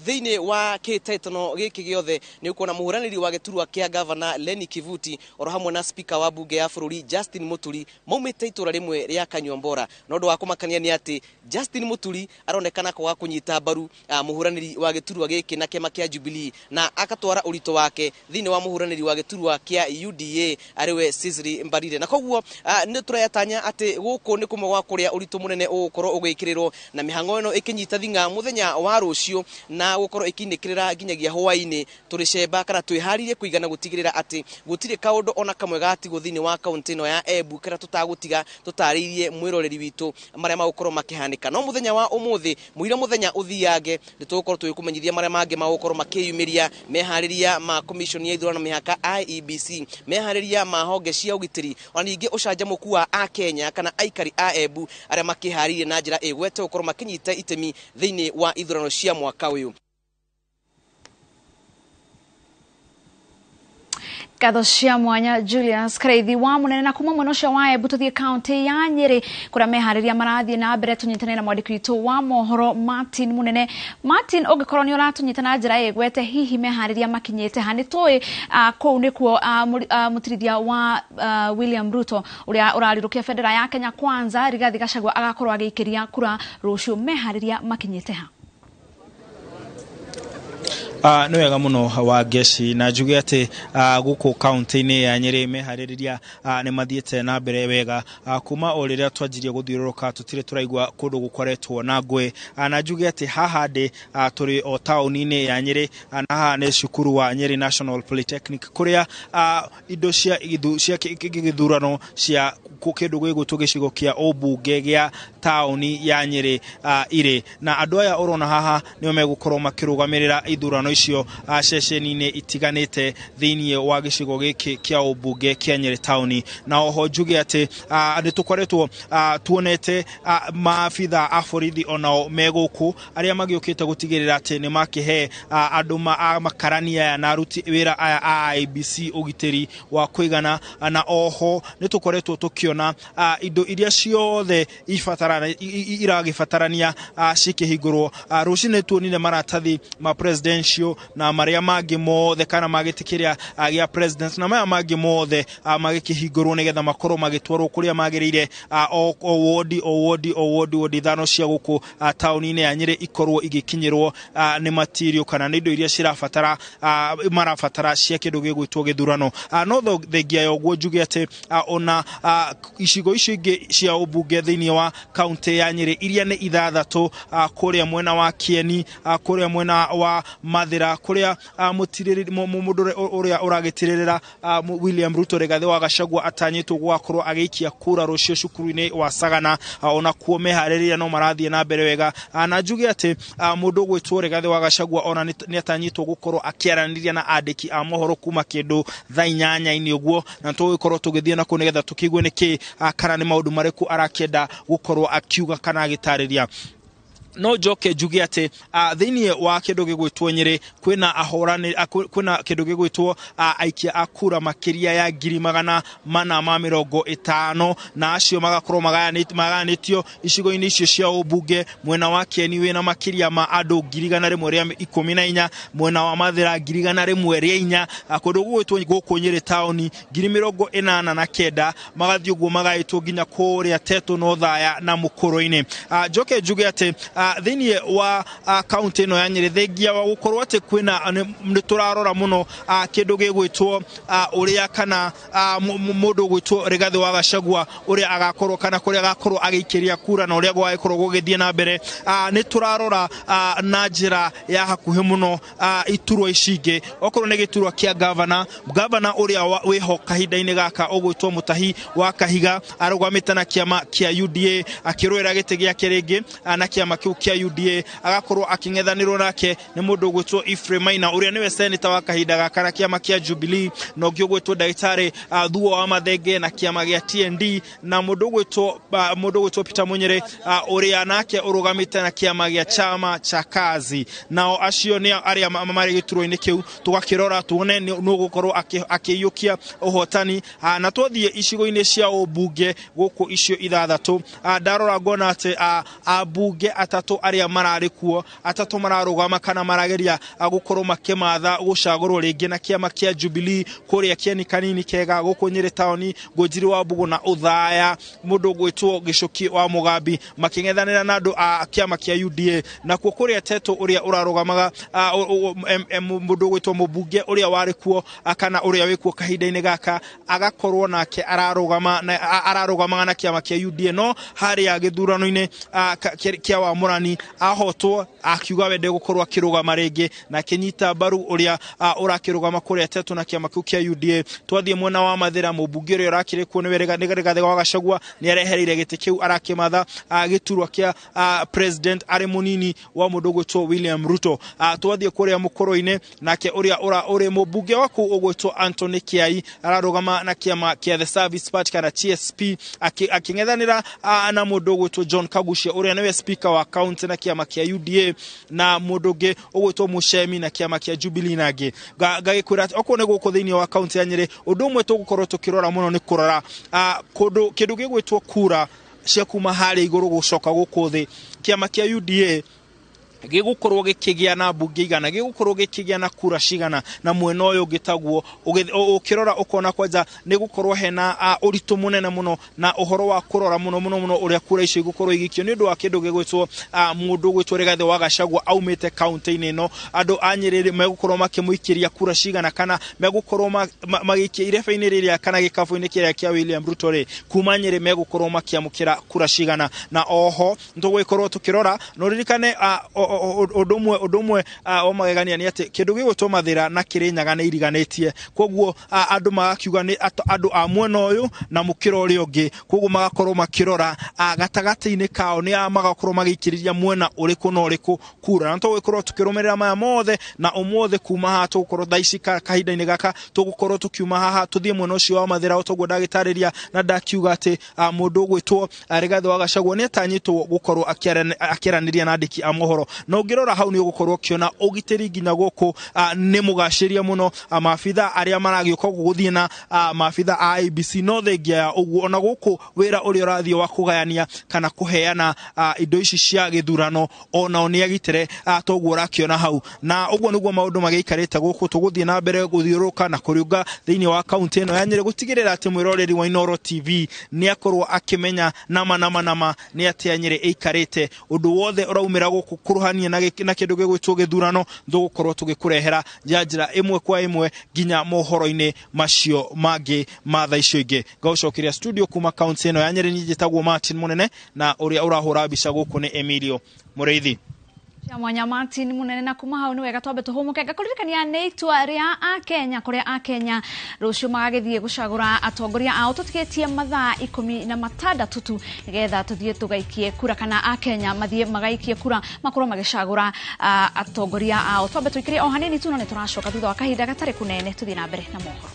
[SPEAKER 12] thĩinĩ wa kĩhĩtahĩtano gĩkĩ gĩothe nĩ ũkuona mũhũranĩri wa gĩturwa kĩa gavana Lenny Kivuti oro hamwe na speaker wa bunge ya bũrũri Justin Muturi maumĩte itũra rĩmwe rĩa Kanyuambora. Na ũndũ wa kũmakania nĩ atĩ Justin Muturi aronekana kwaga kũnyita mbaru mũhũranĩri wa gĩturwa gĩkĩ na kĩama kĩa Jubilee, na akatwara ũritũ wake thĩinĩ wa mũhũranĩri wa gĩturwa kĩa UDA arĩwe Cicely Mbarire. Na koguo nĩ tũretanya atĩ gũkũ nĩ kũmwe gwa kũrĩa ũritũ mũnene ũgũkorwo ũgĩkĩrĩrwo, na mĩhang'o ĩno ĩkĩnyita thing'a mũthenya wa rũciũ na gũkorwo ĩkinĩkĩrĩra nginyagia hwaĩ-inĩ. Tũrĩ cemba kana twĩharĩrie kũigana gũtigĩrĩra atĩ gũtirĩ kaũndũ ona kamwe gatigwo thĩinĩ wa kaunti ĩno ya Embu karĩa tũtagũtiga tũtarĩirie mwĩroreri witũ marĩa magũkorwo makĩhanĩka. No mũthenya wa ũmũthĩ mũira mũthenya ũthiange nĩ tũgũkorwo tũgĩkũmenyithia marĩa mangĩ magũkorwo makĩyumĩria, meharĩria ma commission ya ithurano mĩhaka IEBC, meharĩria ma honge cia ũgitĩri, ona ningĩ ũcanjamũku wa akenya kana aikari a Embu arĩa makĩharĩirie na njĩra ĩgwete gũkorwo makĩnyita itemi thĩinĩ wa ithurano cia mwaka ũyũ.
[SPEAKER 1] Ngatho cia mwanya Julius Kariithi wa Munene. Na kuma mwena ũcio wa Embu tũthiĩ kaunti ya Nyĩrĩ kũrĩa meharĩria marathiĩ na mbere. Tũnyitane na mwandĩki witũ wa mohoro Martin Munene. Martin, ũngĩkorwo nĩ ũratũnyita na njĩra ĩgwete, hihi meharĩria makinyĩte ha? Nĩ tũĩ kũu nĩkuo mũtirithia wa William Ruto ũrĩa ũrarirũkia bendera ya Kenya Kwanza Rigathi Gachagua agakorwo agĩikĩria kura rũciũ. Meharĩria makinyĩte ha?
[SPEAKER 13] Nĩ wega mũno wa Ngeci, na njuge atĩ gũkũ kaunti-inĩ ya Nyĩrĩ meharĩrĩria nĩ mathiĩte na mbere wega. Kuma o rĩrĩa twanjirie gũthiũrũrũka tũtirĩ tũraigua kũndũ gũkoretwo na ngũĩ, na njuge atĩ haha ndĩ tũrĩ o taũni-inĩ ya Nyĩrĩ, na haha nĩ cukuru wa Nyĩrĩ National Polytechnic kũrĩa indo cia gĩthurano cia kĩndũ gĩgwĩtwo gĩcigo kĩa ũmbunge gĩa taũni ya Nyĩrĩ irĩ, na andũ aya ũrona haha nĩo megũkorwo makĩrũgamĩrĩra ithurano icio ceceni-inĩ itiganĩte thĩinĩ wa gĩcigo gĩkĩ kĩa ũmbunge kĩa Nyĩrĩ taũni. Na oho njuge atĩ nĩ tũkoretwo tuonete maabitha a borithi onao me gũkũ arĩa magĩũkĩte gũtigĩrĩra atĩ nĩ makĩhe andũ makarani aya na aruti wĩra aya a IEBC ũgitĩri wa kũigana. Na oho nĩ tũkoretwo tũkĩona indo iria ciothe iragĩbatarania cikĩhingũrwo. Rũcinĩ tuonire maratathi ma presidential na marĩa mangĩ mothe kana ma gĩtĩ kĩrĩa gĩa president na maya mangĩ mothe magĩkĩhingũrwo nĩgetha makorwo magĩtwarwo kũrĩa magĩrĩire, o wodi o wodi o wodi wodi 5 cia gũkũ taũni-inĩ ya Nyĩrĩ ikorwo igĩkinyĩrwo nĩ material kana nĩ indo iria cirabatara marabatara cia kĩndũ gĩgwĩtwo gĩthurano. No thengia ya ũguo njuge atĩ ona icigo icio ingĩ cia ũmbunge thĩinĩ wa kaunti ya Nyĩrĩ iria nĩ 6, kũrĩa mwena wa Kieni, kũrĩa mwena wa Mathira, kũrĩa mũndũ ũrĩa ũragĩtirĩrĩra William Ruto Rigathi wa Gachagua atanyĩtwo gũgakorwo agĩikia kura rũciũ cukuru-inĩ wa Sagana, ona kuo meharĩrĩria no marathiĩ na mbere wega. Na njuge atĩ mũndũ ũgwĩtwo Rigathi wa Gachagua ona nĩ atanyĩtwo gũkorwo akĩaranĩria na andĩki a mohoro kuma kĩndũ thaa 8 ũguo, na tũgũkorwo tũgĩthiĩ nakuo nĩgetha tũkĩigue nĩkĩ kana nĩ maũndũ marĩkũ arakĩenda gũkorwo akiuga kana agĩtarĩria. No njoke njuge atĩ thĩinĩ wa kĩndũ gĩgwĩtwo Nyĩrĩ kwĩna ahũrani, kwĩna kĩndũ gĩgwĩtwo aikia a kura makĩria ya 450,000, na acio magakorwo magayanĩtio icigo-inĩ icio cia ũmbunge. Mwena wa Kieni wĩna makĩria ma andũ 114,000, mwena wa Mathĩra 104,000, kũndũ gũgwĩtwo gũkũ Nyĩrĩ taũni 89,000, magathiĩ ũguo magaĩtwo nginya kũrĩa Tetu na Othaya na Mũkũrũ-inĩ. Njoke njuge atĩ thĩinĩ wa kaunti ĩno ya Nyĩrĩ, thengia wa gũkorwo atĩ kwĩna nĩ tũrarora mũno kĩndũ gĩgwĩtwo ũrĩa kana mũndũ ũgwĩtwo Rigathĩ wa Gachagua ũrĩa agakorwo kana kũrĩa agakorwo agĩikĩria kura na ũrĩa gwagĩkorwo gũgĩthiĩ na mbere, nĩ tũrarora na njĩra ya hakuhĩ mũno iturwa ici ingĩ. Okorwo nĩ gĩturwa kĩa gavana, gavana ũrĩa wĩho kahinda-inĩ gaka ũgwĩtwo Mutahi wa Kahiga arũgamĩte na kĩama kĩa UDA akĩrũĩra gĩtĩ gĩake rĩngĩ na kĩama kĩu kĩa UDA, agakorwo akĩng'ethanĩrwo nake nĩ mũndũ ũgwĩtwo Ephraim Maina ũrĩa nĩwe seneta wa kahinda gaka na kĩama kĩa Jubilee, na ũngĩ ũgwĩtwo ndagĩtarĩ Thuo wa Mathenge na kĩama gĩa TND, na mũndũ ũgwĩtwo Peter Munyere ũrĩa nake ũrũgamĩte na kĩama gĩa Chama cha Kazi. Nao acio nĩ arĩa marĩ gĩturwa-inĩ kĩu, tũgakĩrora tuone nũ ũgũkorwo akĩiyũkia ũhotani. Na twathiĩ icigo-inĩ cia ũmbunge gũkũ icio ithathatũ, ndarora ngona atĩ ambunge atatũ arĩa mararĩ kuo, atatũ mararũgama kana marageria gũkorwo makĩmatha gũcagũrwo rĩngĩ na kĩama kĩa Jubilee kũrĩa Kieni Kanini Kega, gũkũ Nyĩrĩ taũni Ngũnjiri wa Mbũgũ na Othaya, mũndũ ũgwĩtwo Gĩcũki wa Mũgambi makĩng'ethanĩra na andũ a kĩama kĩa UDA. Nakuo kũrĩa Tetu ũrĩa ũrarũgamaga mũndũ ũgwĩtwo mũmbunge ũrĩa warĩ kuo kana ũrĩa wĩ kuo kahinda-inĩ gaka agakorwo nake ararũgamaga na kĩama kĩa UDA, no harĩa gĩthurano-inĩ kĩa Wamũrani ahotwo akiuga wende gũkorwo akĩrũgama rĩngĩ na akĩnyita mbaru ũrĩa ũrakĩrũgama kũrĩa Tetu na kĩama kĩu kĩa UDA. Twathiĩ mwena wa Mathĩra, mũmbunge ũrĩa ũrakĩrĩ kuo nĩwe Rigathĩ wa Gachagua nĩ arehereire gĩtĩ kĩu arakĩmatha gĩturwa kĩa president arĩ mũnini wa mũndũ ũgwĩtwo William Ruto. Twathiĩ kũrĩa Mũkũrũ-inĩ, nake ũrĩa ũrĩ mũmbunge wa kũu ũgwĩtwo Anthony Kiai ararũgama na kĩama kĩa The Service Party kana TSP akĩng'ethanĩra na mũndũ ũgwĩtwo John Kaguchia ũrĩa nĩwe speaker wa county na kĩama kĩa UDA, na mũndũ ũngĩ ũgwĩtwo Muchemi na kĩama kĩa Jubilee. Nangĩ ngagĩkwĩra atĩ okorwo nĩ gũkũ thĩinĩ wa kaunti ya Nyĩrĩ, ũndũ ũmwe tũgũkorwo tũkĩrora mũno nĩ kũrora kũndũ kĩndũ gĩgwĩtwo kura cia kuma harĩa igũrũ gũcoka gũkũ thĩ. Kĩama kĩa UDA gĩgũkorwo gĩkĩgĩa na mbunge igana, gĩgũkorwo gĩkĩgĩa na kura cigana, na mwena ũyũ ũngĩ taguo ũkĩrora ũkona kwanja nĩ gũkorwo hena ũritũ mũnene mũno na ũhoro wa kũrora mũno mũno mũno ũrĩa kura icio igũkorwo igĩikio nĩ ũndũ wa kĩndũ gĩgwĩtwo mũndũ ũgwĩtwo Rigathĩ wa Gachagua aumĩte kaunti-inĩ ĩno. Andũ a Nyĩrĩ megũkorwo makĩmũikĩria kura cigana kana megũkorwo magĩikia irebe-inĩ rĩrĩa kana gĩkabũ-inĩ kĩrĩa kĩa William Ruto rĩ, kuma Nyĩrĩ megũkorwo makĩamũkĩra kura cigana. Na oho nĩtũgũgĩkorwo tũkĩrora na ũririkane ũndũ ũmwe wa magegania nĩ atĩ kĩndũ gĩgwĩtwo Mathĩra na Kĩrĩnyaga nĩ iriganĩtie, koguo andũ magakiuga nĩ andũ a mwena ũyũ na mũkĩra ũrĩa ũngĩ, koguo magakorwo makĩrora gatagatĩ-inĩ kao nĩ magakorwo magĩikĩrĩria mwena ũrĩkũ na ũrĩkũ kura. Na tũgũgĩkorwo tũkĩrũmĩrĩra maya mothe, na ũmũthĩ kuma haha tũgũkorwo thaa ici kahinda-inĩ gaka tũgũkorwo tũkiuma haha tũthiĩ mwena ũcio wa Mathĩra o toguo ndagĩtarĩria na ndakiuga atĩ mũndũ ũgwĩtwo Rigathĩ wa Gachagua nĩ atanyĩtwo gũkorwo akĩaranĩria na andĩki a mohoro. Na ũngĩrora hau nĩ ũgũkorwo ũkĩona ũgitĩri nginya gũkũ nĩ mũgacĩria mũno, maabitha arĩa maragĩũka gũthiĩ na maabitha a IEBC, no thengia ya ũguo ona gũkũ wĩra ũrĩa ũrathiĩ wa kũgayania kana kũheana indo ici cia gĩthurano onao nĩ agitĩre, toguo ũrakĩona hau. Na ũguo nĩguo maũndũ magĩikarĩte gũkũ. Tũgũthiĩ na mbere gũthiũrũrũka na kũrĩũnga thĩinĩ wa kaunti ĩno ya Nyĩrĩ gũtigĩrĩra atĩ mwĩroreri wa Inooro TV nĩ akorwo akĩmenya nama nama nama nĩ atĩa Nyĩrĩ ĩikarĩte. Ũndũ wothe ũraumĩra gũkũ kũruhania na kĩndũ gĩgwĩtwo gĩthurano tũgũkorwo tũgĩkũrehera njĩra ĩmwe kwa ĩmwe nginya mohoro-inĩ macio mangĩ ma thaa icio ingĩ. Ngagũcokeria studio kuma kaunti ĩno ya Nyĩrĩ. Niĩ njĩtagwo Martin Mũnene na ũrĩa ũrahũra mbica gũkũ nĩ Emilio Mũrĩithi.
[SPEAKER 1] Mwanya Martin Munene, na kuma hau nĩ wega twambe tũhũmũke. Ngakũririkania nĩ itua rĩa Akenya kũrĩa Akenya rũciũ magagĩthiĩ gũcagũra atongoria ao tũtigĩtie mathaa 16 tu nĩgetha tũthiĩ tũgaikie kura, kana Akenya mathiĩ magaikie kura makorwo magĩcagũra atongoria ao. Twambe tũikĩrie o hanini tu, no nĩ tũracoka thutha wa kahinda gatarĩ kũnene tũthiĩ na mbere na mohoro.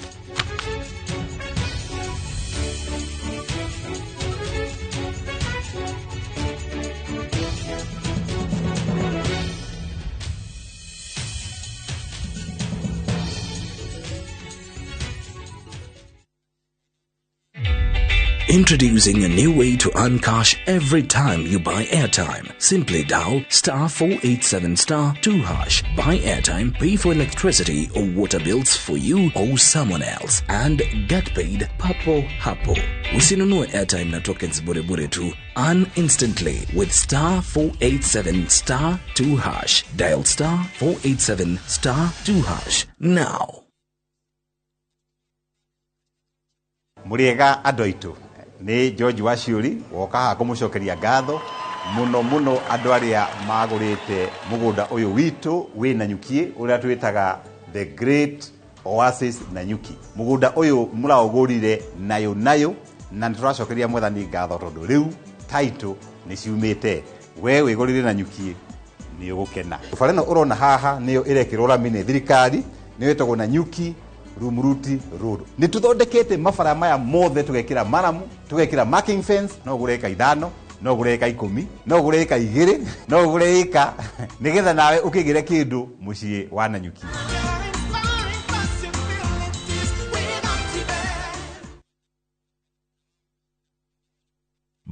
[SPEAKER 14] Introducing a new way to earn cash every time you buy airtime. Simply dial star 487 star 2 hash. Buy airtime, pay for electricity or water bills for you or someone else, and get paid papo hapo. Usinunue airtime na tokens bure bure tu. Earn instantly with star 487 star 2 hash. Dial star 487 star 2 hash now.
[SPEAKER 15] Muriega andũ aitũ, nĩ George Waciũri woka haha kũmũcokeria ngatho mũno mũno andũ arĩa magũrĩte mũgũnda ũyũ witũ wĩ Nanyuki, ũrĩa twĩtaga The Great Oasis Nanyuki. Mũgũnda ũyũ mũraũgũrire nayo nayo, na nĩ tũracokeria Mwathani ngatho tondũ rĩu title nĩ ciumĩte. We wĩgũrire Nanyuki nĩ ũgũkena. Bara ĩno ũrona haha nĩyo ĩrekĩrwo rami nĩ thirikari, nĩyo ĩtagwo Nanyuki Rumuruti Road. Nĩ tũthondekete mabara maya mothe, tũgekĩra maramu, tũgekĩra marking fence. No ũgũre ĩka 5, no ũgũre ĩka 10, no ũgũre ĩka 2, no ũgũre ĩka, nĩgetha nawe ũkĩgĩre kĩndũ mũciĩ wa Nanyuki.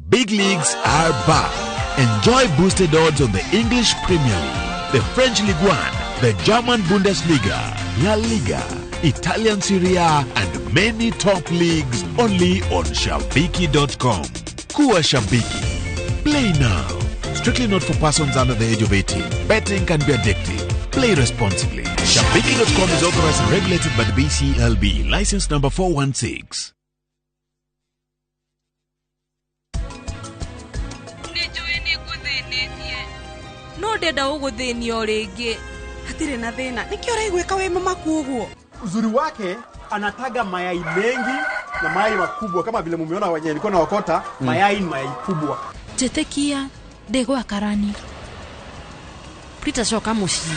[SPEAKER 16] Big leagues are back. Enjoy boosted odds on the English Premier League, the French Ligue 1, the German Bundesliga, La Liga, Italian Serie A, and many top leagues only on Shabiki.com. Kuwa Shabiki. Play now. Strictly not for persons under the age of 18. Betting can be addictive. Play responsibly. Shabiki.com is authorized and regulated by the BCLB. License number 416.
[SPEAKER 17] No ndenda ũgũthĩnio rĩngĩ.
[SPEAKER 18] Hatirĩ na thĩna, nĩkĩo ũraiguĩka wĩ mũmaku ũguo?
[SPEAKER 19] Uzuri wake anataga mayai mengi na mayai makubwa, kama vile mumeona wenye nilikuwa naokota. Mayai ni mayai kubwa.
[SPEAKER 20] Njĩtĩkia ndĩ gwa karani. Peter, coka mũciĩ.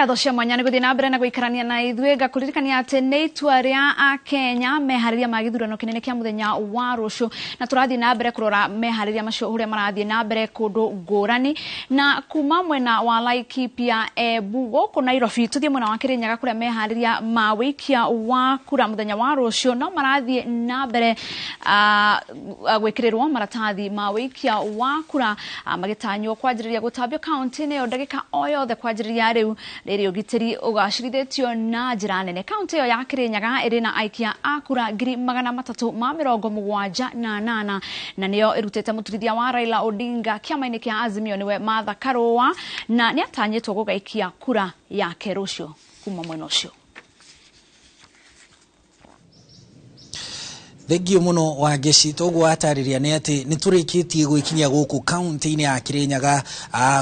[SPEAKER 1] Ngatho cia mwanya nĩ gũthiĩ na mbere na gũikarania na ithuĩ. Ngakũririkania atĩ nĩ itua rĩa Akenya meharĩria ma gĩthurano kĩnene kĩa mũthenya wa rũciũ, na tũrathiĩ na mbere kũrora meharĩria macio ũrĩa marathiĩ na mbere kũndũ ngũrani. Na kuma mwena wa Laikipia, Embu, gũkũ Nairobi, tũthiĩ mwena wa Kĩrĩnyaga kũrĩa meharĩria ma wĩikia wa kura mũthenya wa rũciũ no marathiĩ na mbere gwĩkĩrĩrwo maratathi ma wĩikia wa kura, magĩtanywo kwanjĩrĩria gũtambio kaunti-inĩ ĩyo ndagĩka o yothe kwanjĩrĩria rĩu, rĩrĩ ũgitĩri ũgacĩrithĩtio na njĩra nene. Kaunti ĩyo ya Kĩrĩnyaga ĩrĩ na aikia a kura 378,000, na nĩyo ĩrutĩte mũturithia wa Raila Odinga kĩama-inĩ kĩa Azimio nĩwe Martha Karua, na nĩatanyĩtwo gũgaikia kura yake rũciũ kuma mwena ũcio.
[SPEAKER 21] Thengio muno Wangeci. Toguo atarĩria nĩ atĩ nĩ tũrĩkĩtie gwĩkinyia gũkũ kaunti-inĩ ya Kĩrĩnyaga,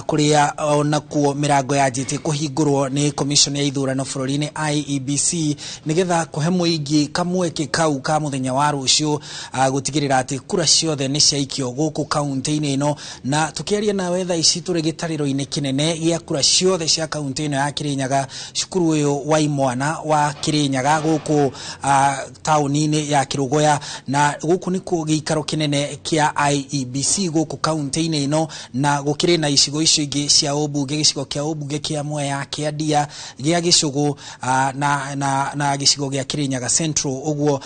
[SPEAKER 21] kũrĩa onakuo mĩrango yanjĩtie kũhingũrwo nĩ commission ya ithurano bũrũri-inĩ IEBC, nĩgetha kũhe mũingĩ kamweke kau ka mũthenya wa rũciũ, gũtigĩrĩra atĩ kura ciothe nĩ ciaikio gũkũ kaunti-inĩ ĩno. Na tũkĩaria nawe thaa ici tũrĩ gĩtarĩro-inĩ kĩnene gĩa kura ciothe cia kaunti ĩno ya Kĩrĩnyaga, cukuru ũyũ wa imwana wa Kĩrĩnyaga gũkũ taũni-inĩ ya Kĩrũgũya, na gũkũ nĩkuo gĩikaro kĩnene kĩa IEBC gũkũ kaunti-inĩ ĩno, na gũkĩrĩ na icigo icio ingĩ cia ũmbunge, gĩcigo kĩa ũmbunge kĩa Mwea, kĩa Ndia, gĩa Gĩcũgũ, na gĩcigo gĩa Kĩrĩnyaga Central. Ũguo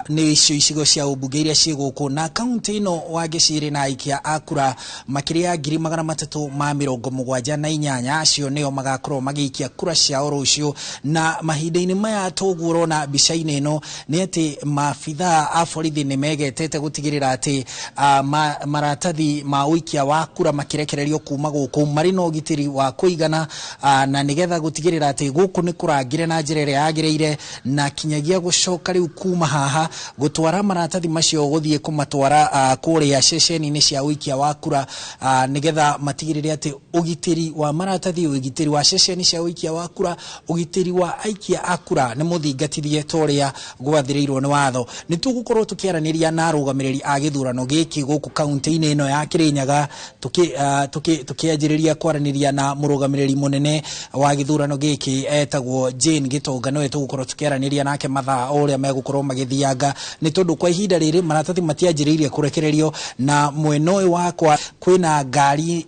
[SPEAKER 21] nĩ icio icigo cia ũmbunge iria ciĩ gũkũ. Na kaunti ĩno Wangeci ĩrĩ na aikia a kura makĩria ya 378,000, acio nĩo magakorwo magĩikia kura ciao rũciũ. Na mahinda-inĩ maya toguo ũrona mbica-inĩ ĩno nĩ atĩ maabithaa a borithi nĩ megetete gũtigĩrĩra atĩ maratathi ma ũikia wa kura makĩrekererio kuma gũkũ marĩ na ũgitĩri wa kũigana, na nĩgetha gũtigĩrĩra atĩ gũkũ nĩ kũrangĩre na njĩra ĩrĩa yagĩrĩire, na kinyagia gũcoka rĩu kuma haha gũtwara maratathi macio gũthiĩ kũmatwara kũrĩa ceceni-inĩ cia ũikia wa kura, nĩgetha matigĩrĩre atĩ ũgitĩri wa maratathi, ũgitĩri wa ceceni cia ũikia wa kura, ũgitĩri wa aikia a kura nĩ mũthingatithie ta ũrĩa gwathĩrĩirwo nĩ watho. Nĩ Tũgũkorwo tũkĩaranĩria na arũgamĩrĩri a gĩthurano gĩkĩ gũkũ kaunti-inĩ ĩno ya Kirinyaga, tũkĩanjĩrĩria kwaranĩria na mũrũgamĩrĩri mũnene wa gĩthurano gĩkĩ etagwo Jane Gitonga. Nĩwe tũgũkorwo tũkĩaranĩria nake mathaa o ũrĩa megũkorwo magĩthianga, nĩ tondũ kwa ihinda rĩrĩ maratathi matianjĩrĩirie kũrekererio, na mwena ũyũ wakwa kwĩna ngari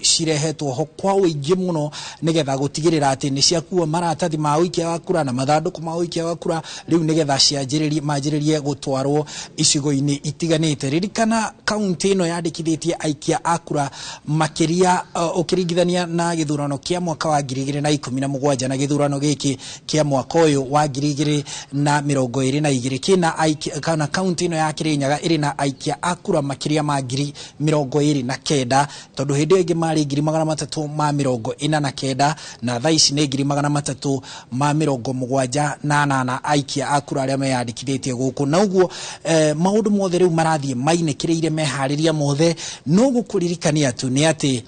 [SPEAKER 21] cirehetwo ho kwa ũingĩ mũno nĩgetha gũtigĩrĩra atĩ nĩ ciakua maratathi ma ũikia wa kura na mathandũkũ ma ũikia wa kura rĩu nĩgetha manjĩrĩrie gũtwarwo icigo-inĩ itiganĩte. Ririkana kaunti ĩno yandĩkithĩtie aikia a kura makĩria ũkĩringithania na gĩthurano kĩa mwaka wa 2017 na gĩthurano gĩkĩ kĩa mwaka ũyũ wa 2022 kĩna kana kaunti ĩno ya Kirinyaga ĩrĩ na aikia a kura makĩria ma 29,000, tondũ hĩndĩ ĩyo ĩngĩ marĩ 349,000 na thaa ici nĩ 378,000 aikia a kura arĩa meyandĩkithĩtie gũkũ. Na ũguo maũndũ mothe rĩu marathiĩ mainĩkĩrĩire meharĩria mothe. No gũkũririkania tu nĩ atĩ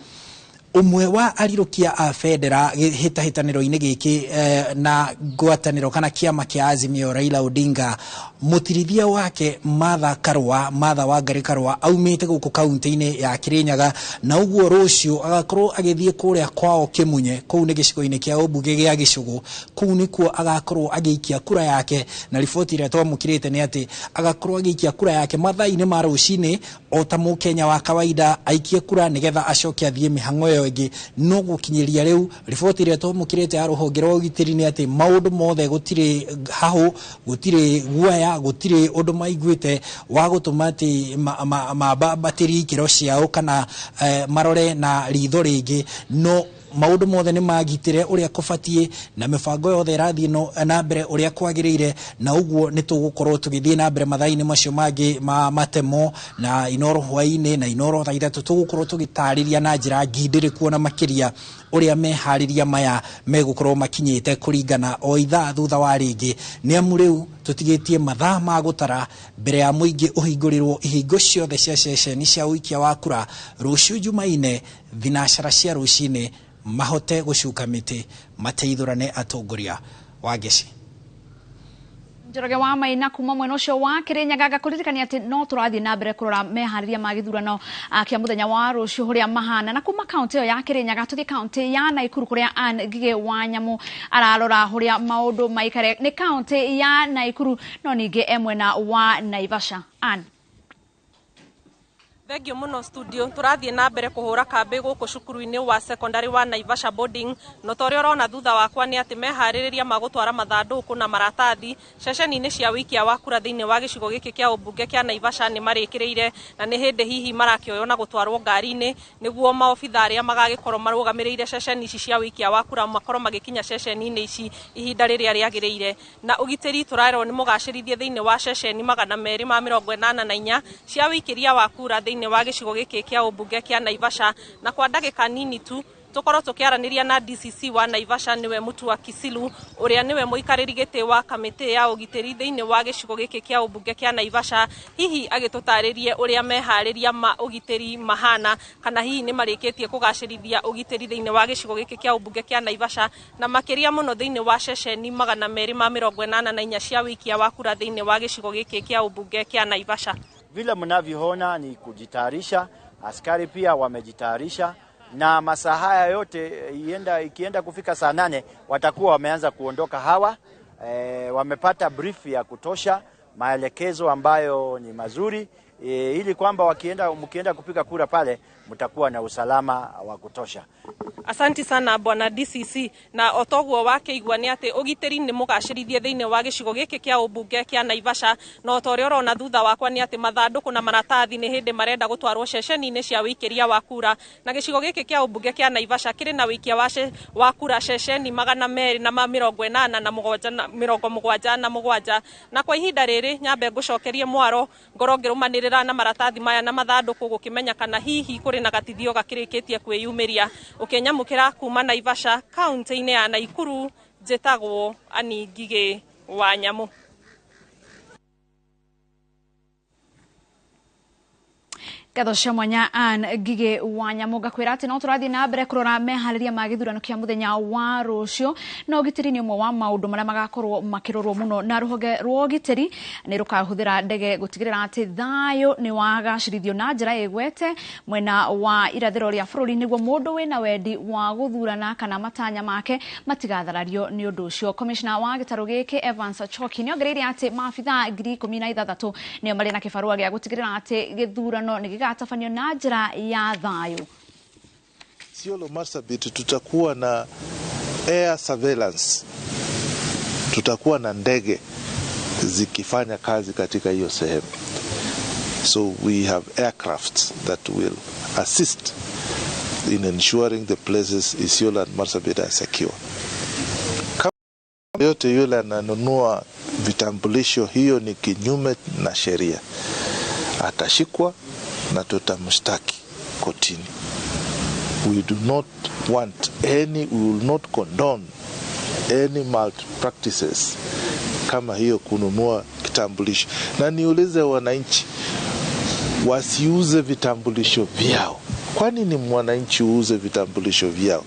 [SPEAKER 21] ũmwe wa arirũkia a bendera hĩtahĩtanĩro-inĩ gĩkĩ na ngwatanĩro kana kĩama kĩa Azimio Raila Odinga, mũtirithia wake Martha Karua, Martha Wangari Karua, aumĩte gũkũ kaunti-inĩ ya Kirinyaga, na ũguo rũciũ agakorwo agĩthiĩ kũrĩa kwao Kĩmunye, kũu nĩ gĩcigo-inĩ kĩa ũmbunge gĩa Gĩcũgũ, kũu nĩkuo agakorwo agĩikia kura yake. Na riboti ĩrĩa twamũkĩrĩte nĩ atĩ agakorwo agĩikia kura yake mathaa-inĩ ma rũcinĩ o ta mũkenya wa kawaida, aikie kura nĩgetha acoke athiĩ mĩhang'o ĩyo ĩngĩ. No gũkinyĩria rĩu riboti ĩrĩa twamũkĩrĩte ya rũhonge rwa ũgitĩri nĩ atĩ maũndũ mothe gũtirĩ hahũ, gũtirĩ guoya, gũtirĩ ũndũ maiguĩte wa gũtũma atĩ mabambatĩrie ikĩro ciao kana marore na ritho rĩngĩ. No maũndũ mothe nĩ magitĩre ũrĩa kũbatiĩ na mĩbango yothe ĩrathiĩ na mbere ũrĩa kwagĩrĩire, na ũguo nĩ tũgũkorwo tũgĩthiĩ na mbere mathaa-inĩ macio mangĩ ma matemo na Inoro hwaĩ-inĩ na Inoro thaa ithatũ. Tũgũkorwo tũgĩtarĩria na njĩra ngindĩrĩku ona makĩria ũrĩa meharĩria maya megũkorwo makinyĩte kũringana o ithaa thutha wa rĩngĩ, nĩ amu rĩu tũtigĩtie mathaa ma gũtara mbere ya mũingĩ ũhingũrĩrwo ihingo ciothe cia ceceni cia ũikia wa kura rũciũ Jumaine thinacara cia rũcinĩ, mahote gũcuka mĩtĩ mateithũrane atongoria. Wangeci.
[SPEAKER 1] Njoroge wa Maina kuma mwena ũcio wa Kirinyaga, ngakũririkania atĩ no tũrathiĩ na mbere kũrora meharĩria ma gĩthurano kĩa mũthenya wa rũciũ ũrĩa mahana. Na kuma kaunti ĩyo ya Kirinyaga tũthiĩ kaunti ya Naikuru kũrĩa Ann Ngigĩ wa Nyamũ ararora ũrĩa maũndũ maikare. Nĩ kaunti ya Naikuru no ningĩ e mwena wa Naivasha. Ann.
[SPEAKER 4] Thengio muno studio, turathie na mbere kuhura kambi guku cukuru-ini wa secondary wa Naivasha boarding. No ta uria urona thutha wakwa ni ati mehaririria ma gutwara mathanduku na maratathi ceceni-ini cia wikia wa kura thiini wa gicigo giki kia ubunge kia Naivasha ni marikiriire, na ni hindi hihi marakioywo na gutwarwo ngari-ini niguo maobitha aria magagikorwo marugamiriire ceceni ici cia wikia wa kura makorwo magikinya ceceni-ini ici ihinda riria riagiriire. Na ugitiri turarerwo ni mugacirithie thiini wa ceceni 284 cia wikiria wa kura thiini wa gicigo giki kia ubunge kia Naivasha. Na kwa ndagika nini tu tukorwo tukiaraniria na DCC wa Naivasha, niwe Mutua Kisilu, uria niwe muikariri giti wa kamiti ya ugitiri thiini wa gicigo giki kia ubunge kia Naivasha, hihi agitutaririe uria mehariria ma ugitiri mahana, kana hihi ni marikitie kugacirithia ugitiri thiini wa gicigo giki kia ubunge kia Naivasha, na makiria muno thiini wa ceceni 284 cia wikia wa kura thiini wa gicigo giki kia ubunge kia Naivasha.
[SPEAKER 3] Vile mnavyoona ni kujitayarisha, askari pia wamejitayarisha, na masaa haya yote ikienda kufika saa 8 watakuwa wameanza kuondoka hawa. Wamepata brief ya kutosha, maelekezo ambayo ni mazuri, ili kwamba mkienda kupiga kura pale mtakuwa na usalama wa kutosha.
[SPEAKER 4] Asanti sana bwana DCC. Na otoguo wake igua ni ati ugitiri ni mugacirithie thiini wa gicigo giki kia ubunge kia Naivasha. No ta uria urona thutha wakwa ni ati mathanduku na maratathi ni hindi marenda gutwarwo ceceni-ini cia wikiria wa kura, na gicigo giki kia ubunge kia Naivasha kiri na wikia wa kura ceceni 287. Na kwa ihinda riri nyambe ngucokerie mwaro ngorwo ngirumanirira na maratathi maya na mathanduku gukimenya kana hihi kuri na gatithio gakirikitie kwiyumiria. Ukinyamukira kuma Naivasha kaunti-ini ya Naikuru, njitagwo Ann Ngigĩ wa Nyamũ.
[SPEAKER 1] Ngatho cia mwanya Ann Ngigĩ wa Nyamũ. Ngakwĩra atĩ no tũrathiĩ na mbere kũrora meharĩria ma gĩthurano kĩa mũthenya wa rũciũ, na ũgitĩri nĩ ũmwe wa maũndũ marĩa magakorwo makĩrorwo mũno, na rũhonge rwa ũgitĩri nĩ rũkahũthĩra ndege gũtigĩrĩra atĩ thayũ nĩ wagacĩrithio na njĩra ĩgwete mwena wa irathĩro rĩa bũrũri, nĩguo mũndũ wĩna wendi wa gũthurana kana matanya make matigatharario nĩ ũndũ ũcio. Komishna wa gĩtarũ gĩkĩ Evans Choki nĩ ongereire atĩ maabitha 16,000 nĩo marĩ na kĩbarũa gĩa gũtigĩrĩra atĩ gĩthurano nĩ gĩgatabanio na njĩra ya thayũ.
[SPEAKER 2] Isiolo Marsabit tutakuwa na air surveillance, tutakuwa na ndege zikifanya kazi katika hiyo sehemu. So we have aircrafts that will assist in ensuring the places Isiolo and Marsabit are secure. Kama yote yule ananunua vitambulisho, hiyo ni kinyume na sheria, atashikwa na tutamshtaki kotini. We do not want any, we will not condone any malpractices kama hiyo kununua kitambulisho. Na niulize wananchi wasiuze vitambulisho vyao. Kwani ni mwananchi uuze vitambulisho vyao,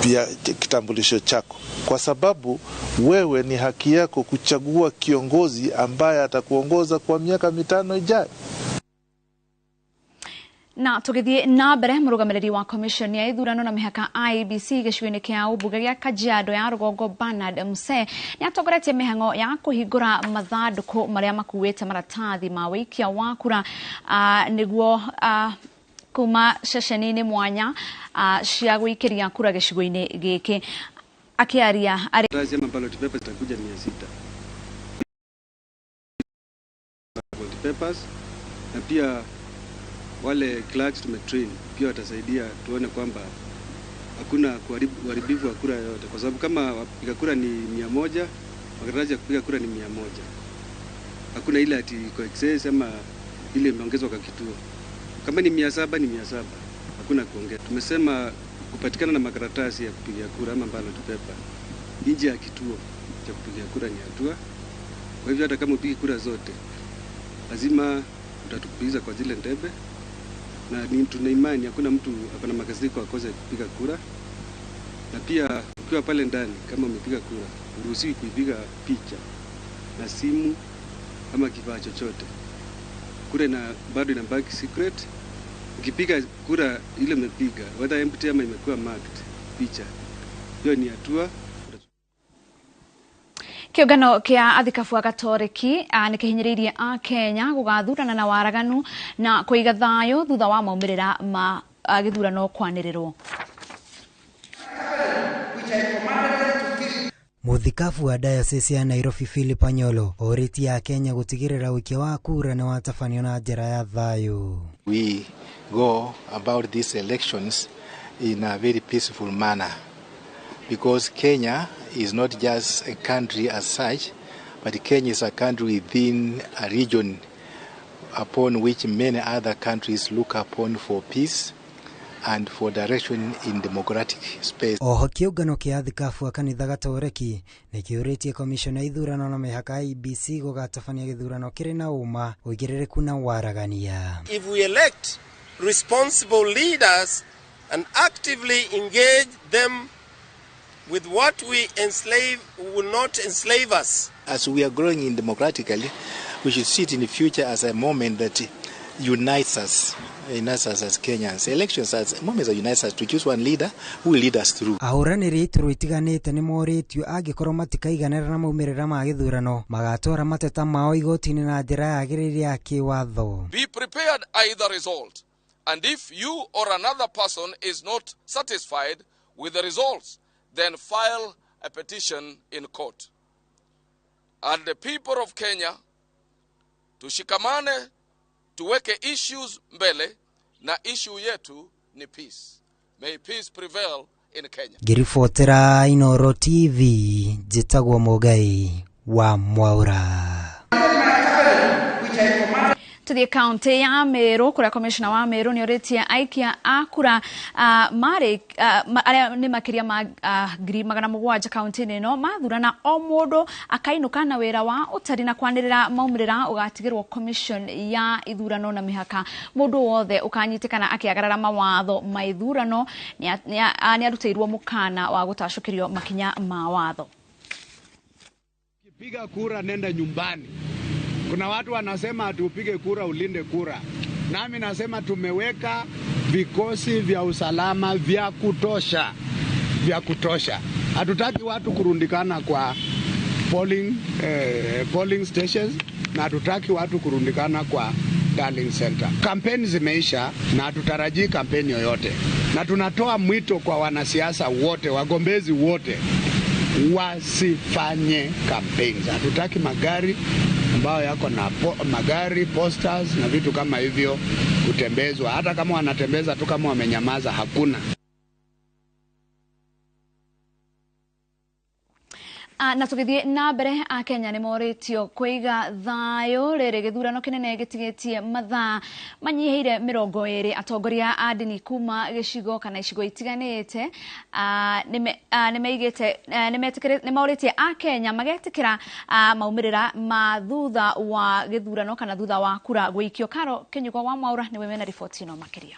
[SPEAKER 2] vya kitambulisho chako? Kwa sababu wewe ni haki yako kuchagua kiongozi ambaye atakuongoza kwa miaka 5 ijayo.
[SPEAKER 1] Na tũgĩthiĩ na mbere, mũrũgamĩrĩri wa commission ya ithurano na mĩhaka IEBC gĩcigo-inĩ kĩa ũmbunge gĩa Kajiado ya Rũgongo Bernard Muse nĩ atongoretie mĩhang'o ya kũhingũra mathandũkũ marĩa makuĩte maratathi ma wĩikia wa kura nĩguo kuma ceceni-inĩ mwanya cia gũikĩria kura gĩcigo-inĩ gĩkĩ. Akĩaria
[SPEAKER 22] arĩ ballot papers zitakuja 600 ballot papers, na pia wale clerks tumetrain pia watasaidia tuone kwamba hakuna uharibifu wa kura yoyote, kwa sababu kama wapiga kura ni 100, makaratasi ya kupiga kura ni 100. Hakuna ile ati iko excess ama ile imeongezwa kwa kituo. Kama ni 700 ni 700, hakuna kuongeza. Tumesema kupatikana na makaratasi ya kupiga kura ama ballot paper nje ya kituo cha kupiga kura ni hatua. Kwa hivyo hata kama upigi kura zote, lazima utatupiza kwa zile ndebe. Na tuna imani hakuna mtu akona makasiriko akose kupiga kura. Na pia ukiwa pale ndani kama umepiga kura, uruhusiwi kuipiga picha na simu ama kifaa chochote. Kura na bado inabaki secret. Ukipiga kura ile umepiga, whether empty ama imekuwa marked picha, hiyo ni hatua.
[SPEAKER 1] Kĩũngano kĩa athikabu a Gatoreki nĩ kĩhinyĩrĩirie a Kenya gũgathurana na waraganu na kũiga thayũ thutha wa maumĩrĩra ma gĩthurano kwanĩrĩrwo.
[SPEAKER 23] Mũthikabu wa Diocese ya Nairobi Philip Anyolo orĩtie a Kenya gũtigĩrĩra ũikia wa kura nĩ watabanio na njĩra ya thayũ.
[SPEAKER 5] We go about these elections in a very peaceful manner because Kenya is not just a country as such, but Kenya is a country within a region upon which many other countries look upon for peace and for direction in democratic space.
[SPEAKER 23] Oho kĩũngano kĩa athikabu a kanitha Gatoreki nĩ kĩũrĩtie commission ya ithurano na mĩhaka IEBC gũgatabania gĩthurano kĩrĩ na ũma, ũigĩrĩrĩku na waragania.
[SPEAKER 24] If we elect responsible leaders and actively engage them with what we enslave will not enslave us.
[SPEAKER 5] As we are growing in democratically, we should see it in the future as a moment that unites us as Kenyans. Elections as moments that unites us to choose one leader who will lead us through.
[SPEAKER 23] Ahũranĩri iturwa itiganĩte nĩ morĩtio angĩkorwo matikaiganĩra na maumĩrĩra ma gĩthurano magatwara mateta mao igoti-inĩ na njĩra yagĩrĩire ya kĩwatho.
[SPEAKER 25] Be prepared either result, and if you or another person is not satisfied with the results, then file a petition in court. And the people of Kenya, tushikamane, tuweke issues mbele, na issue yetu ni peace. May peace prevail in Kenya.
[SPEAKER 23] Ngĩribotera Inooro TV, njĩtagwo Mũgai wa Mwaura.
[SPEAKER 1] Tuthie kaunti ya Meru kuria commissioner wa Meru ni oritie aikia a kura mari aria ni makiria ma 700,000 kaunti-ini ino mathurana o mundu akainuka na wira wa utari na kwanirira maumirira ugatigirwo commission ya ithurano na mihaka. Mundu wothe ukanyitikana akiagarara mawatho ma ithurano ni arutĩirwo mukana wa gutacukirio makinya ma watho.
[SPEAKER 6] Piga kura nenda nyumbani. Kuna watu wanasema ati upige kura ulinde kura. Nami nasema tumeweka vikosi vya usalama vya kutosha. Vya kutosha. Hatutaki watu kurundikana kwa polling stations na hatutaki watu kurundikana kwa tallying center. Kampeni zimeisha na hatutarajii kampeni yoyote. Na tunatoa mwito kwa wanasiasa wote, wagombezi wote, wasifanye campaigns. Hatutaki magari ambayo yako na magari, posters na vitu kama hivyo kutembezwa. Hata kama wanatembeza tu kama wamenyamaza, hakuna.
[SPEAKER 1] Na tugithie na mbere a Kenya ni moritio kuiga thayo riri githurano kinene gitigitie mathaa manyihiire 20. Atongoria a ndini kuma gicigo kana icigo itiganite ni mauritie a Kenya magetikira maumirira ma thutha wa githurano kana thutha wa kura guikio. Karo Kinyugo wa Mwaura niwe wena riboti ino makiria.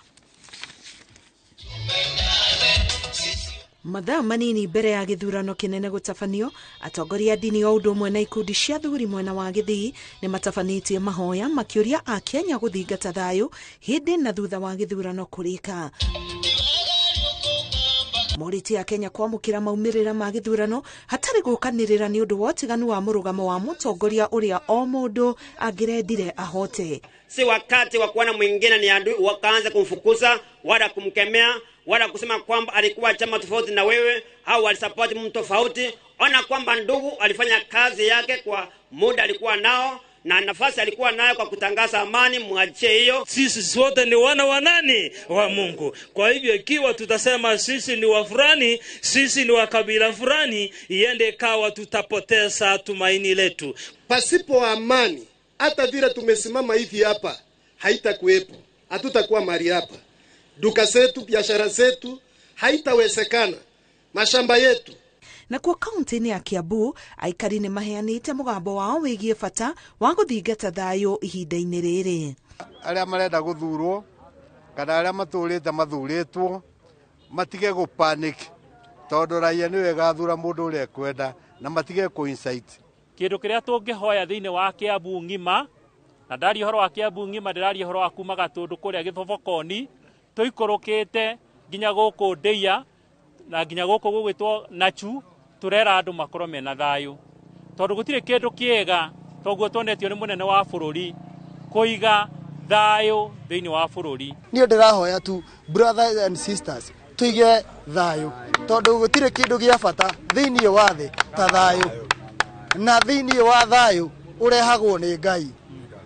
[SPEAKER 7] Mathaa manini mbere ya githurano kinene gutabanio, atongoria ndini o undu umwe na ikundi cia athuri mwena wa Githii ni matabanitie mahoya makiuria a Kenya guthingata thayu hindi na thutha wa githurano kurika. Moritie a Kenya kwamukira maumirira ma githurano hatari gukanirira ni undu wa utiganu wa murugamo wa mutongoria uria o mundu angirendire ahote.
[SPEAKER 8] Si wakati wa kuona mwingine ni adui wakaanza kumfukuza wala kumkemea wala kusema kwamba alikuwa chama tofauti na wewe au alisupport mtu tofauti. Ona kwamba ndugu alifanya kazi yake kwa muda alikuwa nao na nafasi alikuwa nayo kwa kutangaza amani, mwachie hiyo.
[SPEAKER 9] Sisi sote ni wana wa nani? Wa Mungu. Kwa hivyo ikiwa tutasema sisi ni wa fulani, sisi ni wa kabila fulani, iende kawa tutapoteza tumaini letu.
[SPEAKER 11] Pasipo amani, hata vile tumesimama hivi hapa, haitakuwepo. Hatutakuwa mali hapa. Duka zetu, biashara zetu haitawezekana. Mashamba yetu.
[SPEAKER 7] Na kwa kaunti-inĩ ya Kiambu, aikari nĩ maheanĩte mũgambo wao wĩgiĩ bata wa gũthingata thayũ ihinda-inĩ rĩrĩ.
[SPEAKER 26] Arĩa marenda gũthurwo kana arĩa matũrĩte mathurĩtwo matige gũ panic tondũ raia nĩwe ĩgathura mũndũ ũrĩa ekwenda na matige kũ incite.
[SPEAKER 27] Kĩndũ kĩrĩa tũngĩhoya thĩinĩ wa Kiambu ng'ima, na ndaria ũhoro wa Kiambu ng'ima ndĩraria ũhoro wa kuma Gatũndũ kũrĩa Gĩthobokoni tũikũrũkĩte nginya gũkũ Ndeia na nginya gũkũ gũgwĩtwo Nachu, turera andu makorwo mena thayu tondu gutire kindu kiega toguo tuonetio ni munene wa bururi kuiga thayu thiini wa bururi.
[SPEAKER 28] Niĩ ndĩrahoya tu brothers and sisters tuige thayu tondu gutire kindu gia bata thiini wa thi ta thayu, na thiini wa thayu urehagwo ni Ngai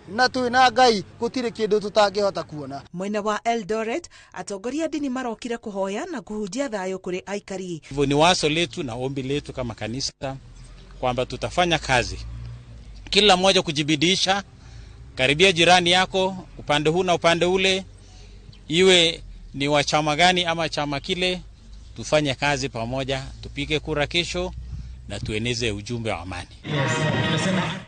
[SPEAKER 28] na twina Ngai gutire kindu tutangihota kuona.
[SPEAKER 7] Mwena wa Eldoret, atongoria ndini marokire kuhoya na kuhunjia thayo kuri aikari.
[SPEAKER 29] Hivyo ni wazo letu na ombi letu kama kanisa kwamba tutafanya kazi, kila mmoja kujibidisha, karibia jirani yako upande huu na upande ule, iwe ni wa chama gani ama chama kile, tufanye kazi pamoja, tupige kura kesho na tueneze ujumbe wa amani.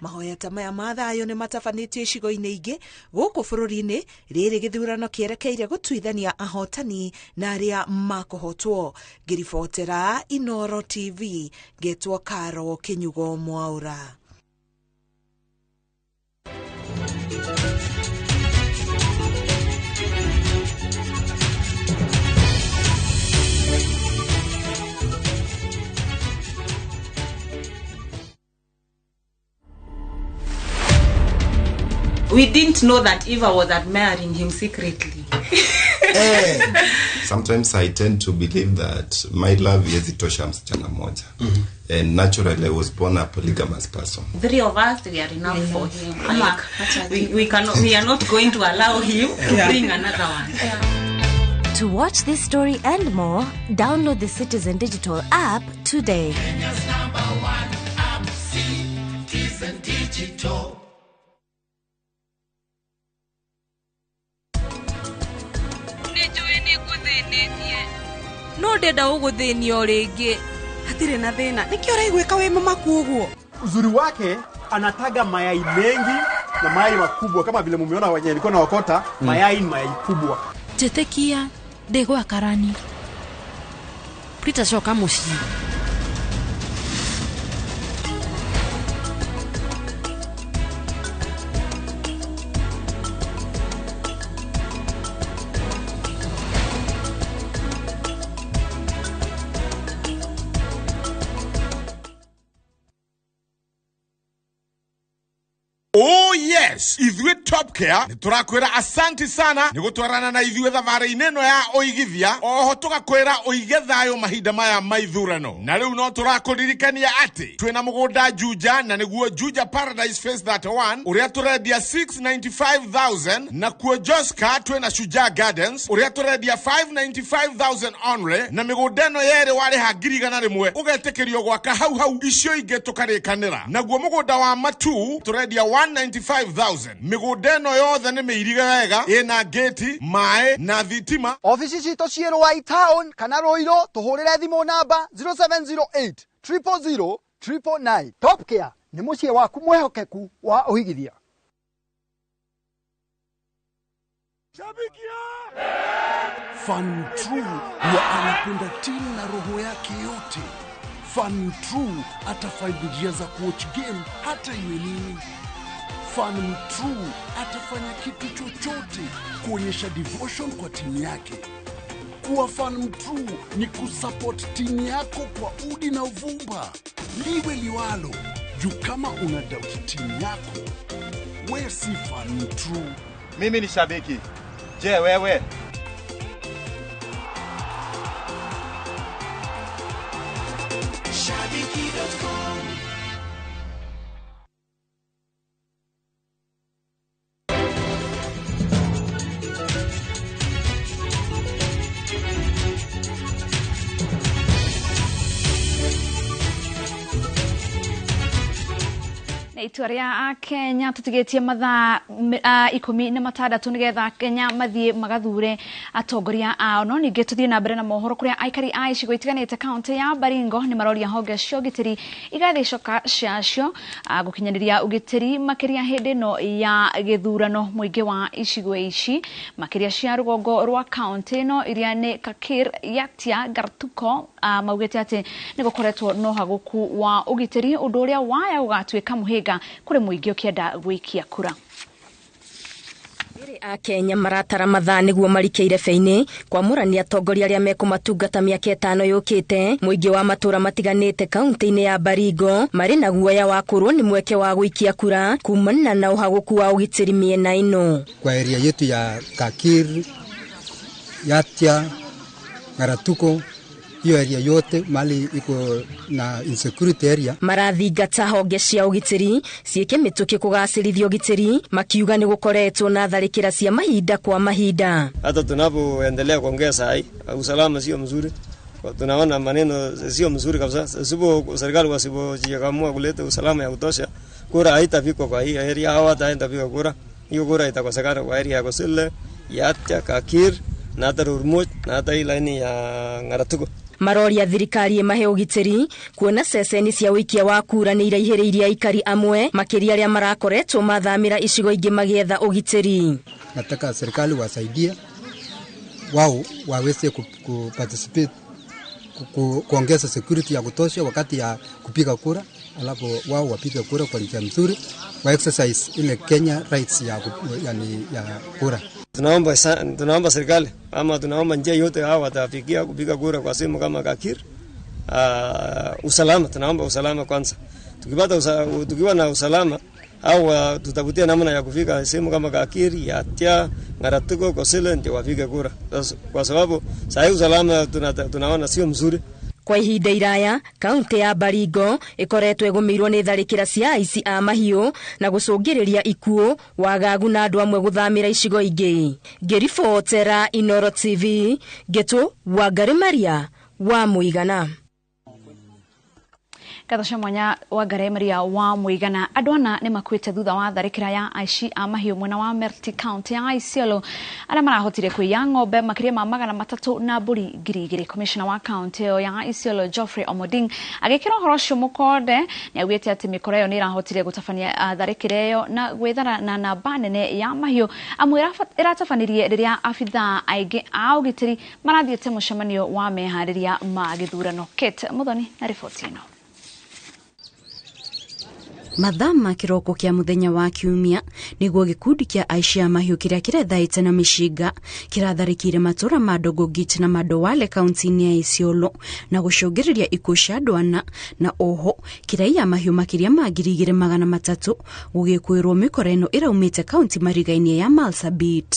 [SPEAKER 7] Mahoya ta maya ma thayo nĩ matabanĩtio icigo-inĩ ingĩ gũkũ bũrũri-inĩ rĩrĩ gĩthurano kĩerekeire gũtuithania ahotani na arĩa makũhotwo. Ngĩribotera Inoro TV ngetwo Karo Kinyugo Mwaura.
[SPEAKER 30] We didn't know that Eva was admiring him secretly.
[SPEAKER 31] Sometimes I tend to believe that my love is tosha msichana moja. And naturally I was born a polygamous person.
[SPEAKER 30] Three of us, we are enough for him. Like, we are not going to allow him to bring another one.
[SPEAKER 32] Yeah. To watch this story and more, download the Citizen Digital app today.
[SPEAKER 33] Kenya's #1 app, Citizen Digital.
[SPEAKER 3] No ndenda ũgũthĩnio rĩngĩ.
[SPEAKER 7] Hatirĩ na thĩna. Nĩkĩo ũraiguĩka wĩ mũmaku ũguo?
[SPEAKER 4] Uzuri wake anataga mayai mengi na mayai makubwa kama vile mumeona wenye nilikuwa naokota. Mayai ni mayai kubwa.
[SPEAKER 10] Njĩtĩkia ndĩ gwa karani. Peter coka mũciĩ.
[SPEAKER 12] Oh yes, ithuĩ Top Care nĩ tũrakwĩra asanti sana nĩ gũtwarana na ithuĩ thabarĩ-inĩ ĩno ya ũigithia, oho tũgakwĩra ũige thayũ mahinda maya ma ithurano. Na rĩu no tũrakũririkania atĩ twĩna mũgũnda Juja, na nĩguo Juja Paradise Phase 31 ũrĩa tũrendia 695,000, na kuo Joska twĩna Shujaa Gardens ũrĩa tũrendia 595,000 only, na mĩgũnda ĩno yerĩ warĩha 100,000 ũgetĩkĩrio gwaka hau hau, icio ingĩ tũkarĩkanĩra. Naguo mũgũnda wa Matu tũrendia 195,000. Mĩgũnda ĩno yothe nĩ mĩirige wega, ĩna ngĩti, maĩ na thitima.
[SPEAKER 28] Ofici citũ ciĩ Ruai Town kana Ruiru, tũhũrĩre thimũ namba 0708 000 999. Top Care nĩ mũciĩ waku mwĩhokeku wa ũigithia.
[SPEAKER 13] Fan True huwa anapenda timu na roho yake yote. Fan True atafind njia za kuwatch game hata iwe nini. Fan True atafanya kitu chochote kuonyesha devotion kwa timu yake. Kuwa fan true ni kusupport timu yako kwa udi na uvumba, liwe liwalo. Juu kama una doubt timu yako, we si fan true.
[SPEAKER 14] Mimi ni shabiki. Je, wewe?
[SPEAKER 33] Shabiki.com.
[SPEAKER 1] Na itua rĩa Kenya tũtigĩtie mathaa 16 nĩgetha Kenya mathiĩ magathure atongoria ao. No ningĩ tũthiĩ na mbere na mohoro kũrĩa aikari a icigo itiganĩte kaunti ya Baringo nĩ maroria honge cia ũgitĩri igathĩcoka ciacio gũkinyanĩria ũgitĩri makĩria hĩndĩ ĩno ya gĩthurano. Mũingĩ wa icigo ici makĩria cia rũgongo rwa kaunti ĩno iria nĩ Kakir, Yatia, Gartuko maugĩte atĩ nĩ gũkoretwo na ũhagũku wa ũgitĩri, ũndũ ũrĩa waya ũgatuĩka mũhĩnga kũrĩ mũingĩ ũkĩenda gũikia kura.
[SPEAKER 32] A Kenya maratara mathaa nĩguo marike irebe-inĩ kwamũrania atongoria arĩa mekũmatungata mĩaka 5 yũkĩte. Mũingĩ wa matũra matiganĩte kaunti-inĩ ya Baringo marĩ na guoya wa kũrwo nĩ mweke wa gũikia kura kumana na ũhagũku wa ũgitĩri mĩena ĩno.
[SPEAKER 15] Kwa area yetu ya Kakir, Yatia, Garatuko, hiyo area yote mali iko na insecurity area.
[SPEAKER 32] Marathingata honge cia ũgitĩri ciĩke mĩtũkĩ kũgacĩrithia ũgitĩri, makiuga nĩ gũkoretwo na tharĩkĩra cia mahinda kwa mahinda.
[SPEAKER 16] Hata tunapoendelea kuongea saa hii usalama sio mzuri, tunaona maneno sio mzuri kabisa. Sipo serikali wasipojikamua kuleta usalama ya kutosha, kura haitafikwa kwa hii area, hawataenda kura. Hiyo kura itakosekana kwa area ya Kosile, Yatia, Kakir na hata Rurmuch na hata hii laini ya Ngaratuko.
[SPEAKER 32] Maroria thirikari ĩmahe ũgitĩri kuona ceceni cia ũikia wa kura nĩ iraihĩrĩirie aikari amwe makĩria arĩa marakoretwo mathamĩra icigo ingĩ magĩetha ũgitĩri.
[SPEAKER 15] Nataka serikali wasaidie wao waweze kuparticipate kuongeza security ya kutosha wakati ya kupiga kura, alafu wao wapige kura kwa njia nzuri, wa exercise ile Kenya rights ya yani ya kura.
[SPEAKER 16] Tunaomba serikali ama tunaomba njia yote hao watafikia kupiga kura kwa simu kama Kakir. Usalama, tunaomba usalama kwanza. Tukiwa na usalama au tutavutia namna ya kufika sehemu kama Kakir, Yatia, Ngaratuko, Kosile ndio wapige kura. Kwa sababu sasa usalama tunaona sio mzuri.
[SPEAKER 32] Kwa ihinda iraya kaunti ya Baringo ikoretwo ĩgũmĩirwo nĩ tharĩkĩra cia aici a mahiũ na gũcũngĩrĩria ikuũ, wagagu na andũ amwe gũthamĩra icigo ingĩ. Ngĩribotera Inoro TV, Ngĩtũ Wangari Maria wa Mũigana.
[SPEAKER 1] Ngatho cia mwanya wa Ngare Maria wa Muigana. Andũ ana nĩ makuĩte thutha wa tharĩkĩra ya aici a mahiũ mwena wa Merti County ya Isiolo arĩa marahotire kũiya ng'ombe makĩria ma 300 na mbũri 2,000. Commissioner wa county ĩyo ya Isiolo Geoffrey Omoding agĩkĩra ũhoro ũcio mũkonde nĩ augĩte atĩ mĩkora ĩyo nĩ ĩrahotire gũtabania tharĩkĩra ĩyo na gwĩthara na namba nene ya mahiũ amwe ĩratabanirie rĩrĩa abithaa aingĩ a ũgitĩri marathiĩte mũcemanio wa meharĩria ma gĩthurano. Kate Muthoni na riboti ĩno.
[SPEAKER 2] Mathaa ma kĩroko kĩa mũthenya wa kiumia nĩguo gĩkundi kĩa aici a mahiũ kĩrĩa kĩrethaĩte na mĩcinga kĩratharĩkĩire matũra ma Dogogit na Madowale kaunti-inĩ ya Isiolo na gũcũngĩrĩria ikuũ cia andũ ana na oho kĩraiya mahiũ makĩria ma 2,300 gũgĩkwĩrwo mĩkora ĩno ĩraumĩte kaunti mariga-inĩ ya Marsabit.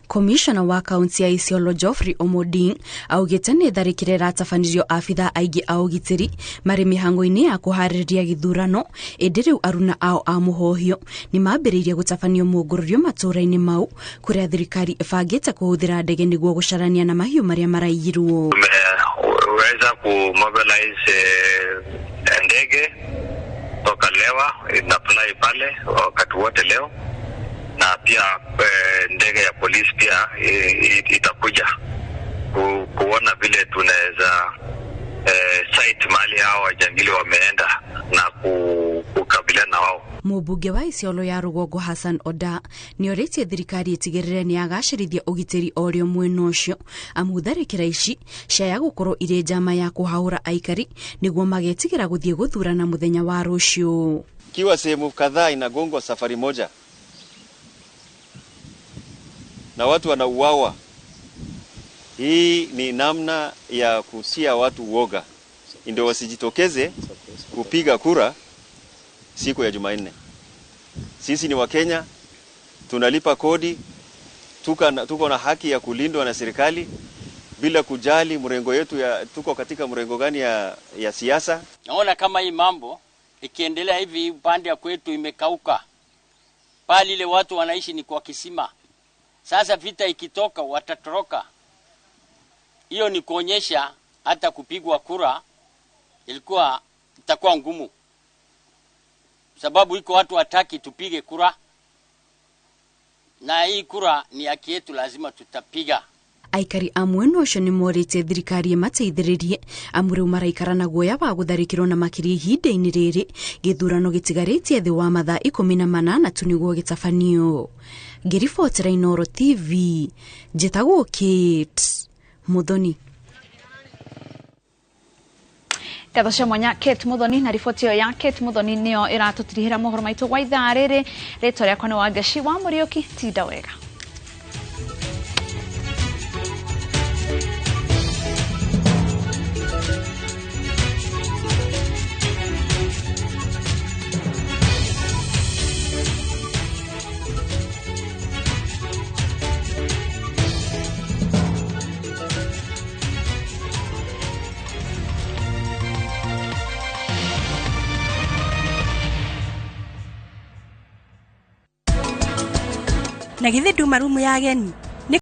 [SPEAKER 2] Commissioner wa kaunti ya Isiolo Geoffrey Omoding augĩte nĩ tharĩkĩra ĩratabanirio abithaa aingĩ a ũgitĩri marĩ mĩhang'o-inĩ ya kũharĩrĩria gĩthurano ĩndĩ rĩu aruna ao a mũhohio nĩ mambĩrĩirie gũtabanio mũngũrũrio matũũra-inĩ mau kũrĩa thirikari ĩbangĩte kũhũthĩra ndege nĩguo gũcarania na mahiũ marĩa maraiyirwo.
[SPEAKER 5] Tumeweza kumobilize ndege toka Lewa inafly pale wakati wote leo, na pia ndege ya polisi pia itakuja kuona vile tunaweza site mahali hao wajangili wameenda na kukabiliana na wao.
[SPEAKER 2] Mũmbunge wa Isiolo ya Rũgongo Hassan Oda nĩorĩtie thirikari ĩtigĩrĩre nĩyagacĩrithia ũgitĩri orĩo mwena ũcio amu tharĩkĩra ici ciaya gũkorwo irĩ njama ya kũhahũra aikari nĩguo magetigĩra gũthiĩ gũthurana mũthenya wa rũciũ.
[SPEAKER 6] Kiwa sehemu kadhaa inagongwa safari moja na watu wanauawa. Hii ni namna ya kutia watu uoga ndio wasijitokeze kupiga kura siku ya Jumanne. Sisi ni Wakenya, tunalipa kodi, tuko na haki ya kulindwa na serikali bila kujali mrengo yetu ya tuko katika mrengo gani ya siasa.
[SPEAKER 8] Naona kama hii mambo ikiendelea hivi upande ya kwetu imekauka. Pale ile watu wanaishi ni kwa kisima. Sasa vita ikitoka watatoroka. Hiyo ni kuonyesha hata kupigwa kura ilikuwa itakuwa ngumu. Sababu iko watu wataki tupige kura. Na hii kura ni haki yetu, lazima tutapiga.
[SPEAKER 2] Aikari a mwena ũcio nĩ morĩtie thirikari ĩmateithĩrĩrie amu rĩu maraikara na guoya wa gũtharĩkĩrwo na makĩria ihinda-inĩ rĩrĩ gĩthurano gĩtigarĩtie thĩ wa mathaa 18 tu nĩguo gĩtabanio. Ngĩribotera Inooro TV njĩtagwo Kate Muthoni.
[SPEAKER 1] Ngatho cia mwanya Kate Muthoni na riboti ĩyo ya Kate Muthoni nĩyo ĩratũtirihĩra mohoro maitũ gwa ithaa rĩrĩ. Rĩtwa rĩakwa nĩ Wangeci wa Mũriũki, tinda wega.
[SPEAKER 17] Na githĩ nduma rumu ya ageni?